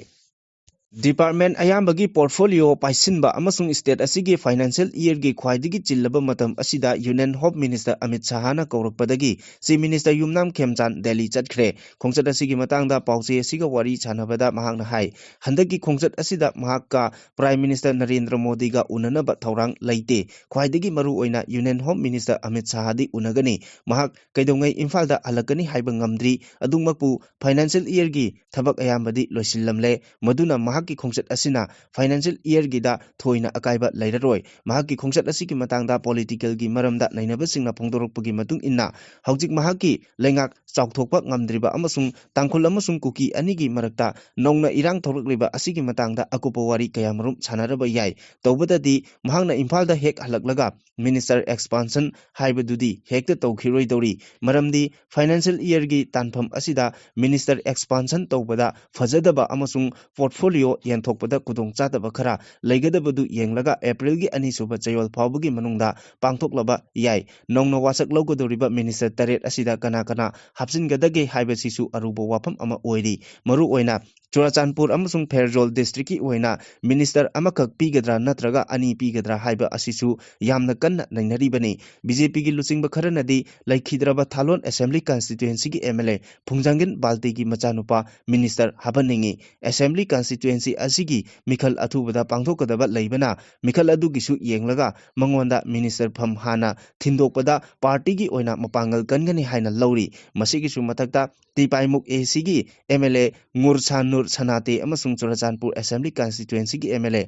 ꯗꯤꯄꯥꯔꯠꯃꯦꯟ ꯑꯌꯥꯝꯕꯒꯤ ꯄꯣꯔꯠꯐꯣꯂꯤꯑꯣ ꯄꯥꯏꯁꯤꯟꯕ ꯑꯃꯁꯨꯡ ꯁ꯭ꯇꯦꯠ ꯑꯁꯤꯒꯤ ꯐꯥꯏꯅꯥꯟꯁꯤꯌꯦꯜ ꯏꯌꯔꯒꯤ ꯈ꯭ꯋꯥꯏꯗꯒꯤ ꯆꯤꯜꯂꯕ ꯃꯇꯝ ꯑꯁꯤꯗ ꯌꯨꯅꯤꯌꯟ ꯍꯣꯝ ꯃꯤꯅꯤꯁꯇꯔ ꯑꯃꯤꯠ ꯁꯍꯥꯅ ꯀꯧꯔꯛꯄꯗꯒꯤ ꯆꯤꯐ ꯃꯤꯅꯤꯁꯇꯔ ꯌꯨꯝꯅꯥꯝ ꯈꯦꯝꯆꯥꯟ ꯗꯦꯜꯂꯤ ꯆꯠꯈ꯭ꯔꯦ꯫ ꯈꯣꯡꯆꯠ ꯑꯁꯤꯒꯤ ꯃꯇꯥꯡꯗ ꯄꯥꯎꯆꯦ ꯑꯁꯤꯒ ꯋꯥꯔꯤ ꯁꯥꯟꯅꯕꯗ ꯃꯍꯥꯛꯅ ꯍꯥꯏ, ꯍꯟꯗꯛꯀꯤ ꯈꯣꯡꯆꯠ ꯑꯁꯤꯗ ꯃꯍꯥꯛꯀ ꯄ꯭ꯔꯥꯏꯝ ꯃꯤꯅꯤꯁꯇꯔ ꯅꯔꯦꯟꯗ꯭ꯔ ꯃꯣꯗꯤꯒ ꯎꯅꯅꯕ ꯊꯧꯔꯥꯡ ꯂꯩꯇꯦ꯫ ꯈ꯭ꯋꯥꯏꯗꯒꯤ ꯃꯔꯨ ꯑꯣꯏꯅ ꯌꯨꯅꯤꯌꯟ ꯍꯣꯝ ꯃꯤꯅꯤꯁꯇꯔ ꯑꯃꯤꯠ ꯁꯍꯥꯗꯤ ꯎꯅꯒꯅꯤ꯫ ꯃꯍꯥꯛ ꯀꯩꯗꯧꯉꯩ ꯏꯝꯐꯥꯜꯗ ꯍꯜꯂꯛꯀꯅꯤ ꯍꯥꯏꯕ ꯉꯝꯗ꯭ꯔꯤ꯫ ꯑꯗꯨꯃꯛꯄꯨ ꯐꯥꯏꯅꯥꯟꯁꯤꯌꯦꯜ ꯏꯌꯔꯒꯤ ꯊꯕꯛ ꯑꯌꯥꯝꯕꯗꯤ ꯂꯣꯏꯁꯤꯜꯂꯝꯂꯦ꯫ ꯃꯗꯨꯅ ꯃꯍꯥꯛꯀꯤ ꯈꯣꯡꯆꯠ ꯑꯁꯤꯅ ꯐꯥꯏꯅꯥꯟꯁꯤꯌꯦꯜ ꯏꯌꯔꯒꯤꯗ ꯊꯣꯏꯅ ꯑꯀꯥꯏꯕ ꯂꯩꯔꯔꯣꯏ꯫ ꯃꯍꯥꯛꯀꯤ ꯈꯣꯡꯆꯠ ꯑꯁꯤꯒꯤ ꯃꯇꯥꯡꯗ ꯄꯣꯂꯤꯇꯤꯀꯦꯜꯒꯤ ꯃꯔꯝꯗ ꯅꯩꯅꯕꯁꯤꯡꯅ ꯐꯣꯡꯗꯣꯔꯛꯄꯒꯤ ꯃꯇꯨꯡ ꯏꯟꯅ, ꯍꯧꯖꯤꯛ ꯃꯍꯥꯛꯀꯤ ꯂꯩꯉꯥꯛ ꯆꯥꯎꯊꯣꯛꯄ ꯉꯝꯗ꯭ꯔꯤꯕ ꯑꯃꯁꯨꯡ ꯇꯥꯡꯈꯨꯜ ꯑꯃꯁꯨꯡ ꯀꯨꯀꯤ ꯑꯅꯤꯒꯤ ꯃꯔꯛꯇ ꯅꯧꯅ ꯏꯔꯥꯡ ꯊꯣꯛꯂꯛꯂꯤꯕ ꯑꯁꯤꯒꯤ ꯃꯇꯥꯡꯗ ꯑꯀꯨꯞꯄ ꯋꯥꯔꯤ ꯀꯌꯥꯃꯔꯨꯝ ꯁꯥꯟꯅꯔꯕ ꯌꯥꯏ꯫ ꯇꯧꯕꯇꯗꯤ ꯃꯍꯥꯛꯅ ꯏꯝꯐꯥꯜꯗ ꯍꯦꯛ ꯍꯜꯂꯛꯂꯒ ꯃꯤꯅꯤꯁꯇꯔ ꯑꯦꯛꯁꯄꯥꯟꯁꯟ ꯍꯥꯏꯕꯗꯨꯗꯤ ꯍꯦꯛꯇ ꯇꯧꯈꯤꯔꯣꯏꯗꯧꯔꯤ꯫ ꯃꯔꯝꯗꯤ ꯐꯥꯏꯅꯥꯟꯁꯤꯌꯦꯜ ꯏꯌꯔꯒꯤ ꯇꯥꯟꯐꯝ ꯑꯁꯤꯗ ꯃꯤꯅꯤꯁꯇꯔ ꯑꯦꯛꯁꯄꯥꯟꯁꯟ ꯇꯧꯕꯗ ꯐꯖꯗꯕ ꯑꯃꯁꯨꯡ ꯄꯣꯔꯠꯐꯣꯂꯤꯑꯣ ꯌꯦꯟꯊꯣꯛꯄꯗ ꯈꯨꯗꯣꯡꯆꯥꯗꯕ ꯈꯔ ꯂꯩꯒꯗꯕꯗꯨ ꯌꯦꯡꯂꯒ ꯑꯦꯄ꯭ꯔꯤꯜꯒꯤ ꯑꯅꯤꯁꯨꯕ ꯆꯌꯣꯜ ꯐꯥꯎꯕꯒꯤ ꯃꯅꯨꯡꯗ ꯄꯥꯡꯊꯣꯛꯂꯕ ꯌꯥꯏ꯫ ꯅꯧꯅ ꯋꯥꯁꯛ ꯂꯧꯒꯗꯧꯔꯤꯕ ꯃꯤꯅꯤꯁꯇꯔ ꯇꯔꯦꯠ ꯑꯁꯤꯗ ꯀꯅꯥ ꯀꯅꯥ ꯍꯥꯞꯆꯤꯟꯒꯗꯒꯦ ꯍꯥꯏꯕꯁꯤꯁꯨ ꯑꯔꯨꯕ ꯋꯥꯐꯝ ꯑꯃ ꯑꯣꯏꯔꯤ꯫ ꯃꯔꯨꯑꯣꯏꯅ ꯆꯨꯔꯥꯆꯥꯟꯄꯨꯔ ꯑꯃꯁꯨꯡ ꯐꯦꯔꯖꯣꯜ ꯗꯤꯁꯇ꯭ꯔꯤꯛꯀꯤ ꯑꯣꯏꯅ ꯃꯤꯅꯤꯁꯇꯔ ꯑꯃꯈꯛ ꯄꯤꯒꯗ꯭ꯔꯥ ꯅꯠꯇ꯭ꯔꯒ ꯑꯅꯤ ꯄꯤꯒꯗ꯭ꯔꯥ ꯍꯥꯏꯕ ꯑꯁꯤꯁꯨ ꯌꯥꯝꯅ ꯀꯟꯅ ꯅꯩꯅꯔꯤꯕꯅꯤ꯫ ꯕꯤ ꯖꯦ ꯄꯤꯒꯤ ꯂꯨꯆꯤꯡꯕ ꯈꯔꯅꯗꯤ ꯂꯩꯈꯤꯗ꯭ꯔꯕ ꯊꯥꯂꯣꯟ ꯑꯦꯁꯦꯝꯕ꯭ꯂꯤ ꯀꯟꯁꯇꯤꯇ꯭ꯋꯦꯟꯁꯤꯒꯤ ꯑꯦꯝ ꯑꯦꯜ ꯑꯦ ꯐꯨꯡꯖꯥꯡꯒꯤꯟ ꯕꯥꯜꯇꯤꯒꯤ ꯃꯆꯥꯅꯨꯄꯥ ꯃꯤꯅꯤꯁꯇꯔ ꯍꯥꯞꯍꯟꯅꯤꯡꯏ꯫ ꯑꯦꯁꯦꯝꯕ꯭ꯂꯤ ꯀꯟꯁꯇꯤꯇ꯭ꯋꯦꯟꯁꯤ ꯑꯁꯤꯒꯤ ꯃꯤꯈꯜ ꯑꯊꯨꯕꯗ ꯄꯥꯡꯊꯣꯛꯀꯗꯕ ꯂꯩꯕꯅ, ꯃꯤꯈꯜ ꯑꯗꯨꯒꯤꯁꯨ ꯌꯦꯡꯂꯒ ꯃꯉꯣꯟꯗ ꯃꯤꯅꯤꯁꯇꯔ ꯐꯝ ꯍꯥꯟꯅ ꯊꯤꯟꯗꯣꯛꯄꯗ ꯄꯥꯔꯇꯤꯒꯤ ꯑꯣꯏꯅ ꯃꯄꯥꯡꯒꯜ ꯀꯟꯒꯅꯤ ꯍꯥꯏꯅ ꯂꯧꯔꯤ꯫ ꯃꯁꯤꯒꯤꯁꯨ ꯃꯊꯛꯇ ꯇꯤꯄꯥꯏꯃꯨꯛ ꯑꯦ ꯁꯤꯒꯤ ꯑꯦꯝ ꯑꯦꯜ ꯑꯦ ꯉꯨꯔꯁꯥꯅꯨꯔ ꯁꯅꯥꯇꯦ ꯑꯃꯁꯨꯡ ꯆꯨꯔꯥꯆꯥꯟꯄꯨꯔ ꯑꯦꯁꯦꯝꯕ꯭ꯂꯤ ꯀꯟꯁꯇꯤꯇ꯭ꯋꯦꯟꯁꯤꯒꯤ M L A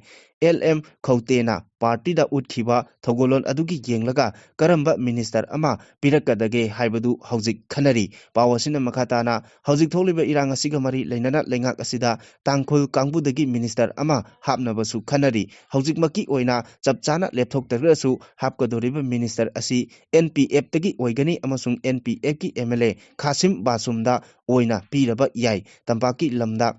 L M ꯈꯧꯇꯦꯅ party ꯗ ꯎꯠꯈꯤꯕ ꯊꯧꯒꯜꯂꯣꯟ ꯑꯗꯨꯒꯤ ꯌꯦꯡꯂꯒ ꯀꯔꯝꯕ minister ꯑꯃ ꯄꯤꯔꯛꯀꯗꯒꯦ ꯍꯥꯏꯕꯗꯨ ꯍꯧꯖꯤꯛ ꯈꯟꯅꯔꯤ꯫ ꯄꯥꯎ ꯑꯁꯤꯅ ꯃꯈꯥ ꯇꯥꯅ ꯍꯧꯖꯤꯛ ꯊꯣꯛꯂꯤꯕ ꯏꯔꯥꯡ ꯑꯁꯤꯒ ꯃꯔꯤ ꯂꯩꯅꯅ ꯂꯩꯉꯥꯛ ꯑꯁꯤꯗ ꯇꯥꯡꯈꯨꯜ ꯀꯥꯡꯕꯨꯗꯒꯤ minister ꯑꯃ ꯍꯥꯞꯅꯕꯁꯨ ꯈꯟꯅꯔꯤ꯫ ꯍꯧꯖꯤꯛꯃꯛꯀꯤ ꯑꯣꯏꯅ ꯆꯞ ꯆꯥꯅ ꯂꯦꯞꯊꯣꯛꯇ꯭ꯔꯒꯁꯨ ꯍꯥꯞꯀꯗꯧꯔꯤꯕ minister ꯑꯁꯤ N P F ꯇꯒꯤ ꯑꯣꯏꯒꯅꯤ ꯑꯃꯁꯨꯡ N P F ꯀꯤ M L A ꯈꯥꯁꯤꯝ ꯕꯥꯁꯨꯝꯗ ꯑꯣꯏꯅ ꯄꯤꯔꯕ ꯌꯥꯏ꯫ ꯇꯝꯄꯥꯛꯀꯤ ꯂꯝꯗ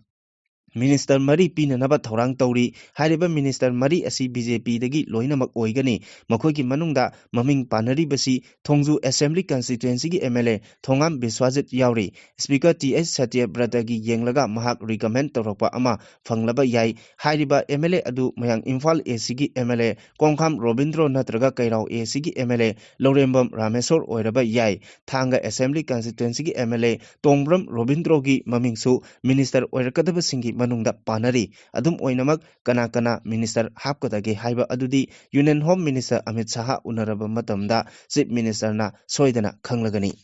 minister ꯃꯔꯤ ꯄꯤꯅꯅꯕ ꯊꯧꯔꯥꯡ ꯇꯧꯔꯤ꯫ ꯍꯥꯏꯔꯤꯕ minister ꯃꯔꯤ ꯑꯁꯤ B J P ꯗꯒꯤ ꯂꯣꯏꯅꯃꯛ ꯑꯣꯏꯒꯅꯤ꯫ ꯃꯈꯣꯏꯒꯤ ꯃꯅꯨꯡꯗ ꯃꯃꯤꯡ ꯄꯥꯟꯅꯔꯤꯕꯁꯤ ꯊꯣꯡꯖꯨ Assembly Constituency ꯒꯤ M L A ꯊꯣꯉꯥꯝ ꯕꯤꯁ꯭ꯋꯥꯖꯤꯠ ꯌꯥꯎꯔꯤ꯫ Speaker T H ꯁꯇ꯭ꯌꯕ꯭ꯔꯇꯒꯤ ꯌꯦꯡꯂꯒ ꯃꯍꯥꯛ recommend ꯇꯧꯔꯛꯄ ꯑꯃ ꯐꯪꯂꯕ ꯌꯥꯏ꯫ ꯍꯥꯏꯔꯤꯕ M L A ꯑꯗꯨ ꯃꯌꯥꯡ ꯏꯝꯐꯥꯜ A C ꯒꯤ M L A ꯀꯣꯡꯈꯥꯝ ꯔꯣꯕꯤꯟꯗ꯭ꯔꯣ ꯅꯠꯇ꯭ꯔꯒ ꯀꯩꯔꯥꯎ A C ꯒꯤ M L A ꯂꯧꯔꯦꯝꯕꯝ ꯔꯥꯃꯦꯁꯣꯔ ꯑꯣꯏꯔꯕ ꯌꯥꯏ꯫ ꯊꯥꯡꯒ Assembly Constituency ꯒꯤ M L A ꯇꯣꯡꯕ꯭ꯔꯝ ꯔꯣꯕꯤꯟꯗ꯭ꯔꯣꯒꯤ ꯃꯃꯤꯡꯁꯨ minister ꯑꯣꯏꯔꯛꯀꯗꯕꯁꯤꯡꯒꯤ ꯃꯅꯨꯡꯗ ꯄꯥꯟꯅꯔꯤ꯫ ꯑꯗꯨꯝ ꯑꯣꯏꯅꯃꯛ, ꯀꯅꯥ ꯀꯅꯥ minister ꯍꯥꯞꯀꯗꯒꯦ ꯍꯥꯏꯕ ꯑꯗꯨꯗꯤ Union Home Minister Amit Shah ꯎꯅꯔꯕ ꯃꯇꯝꯗ Chief Minister ꯅ ꯁꯣꯏꯗꯅ ꯈꯪꯂꯒꯅꯤ꯫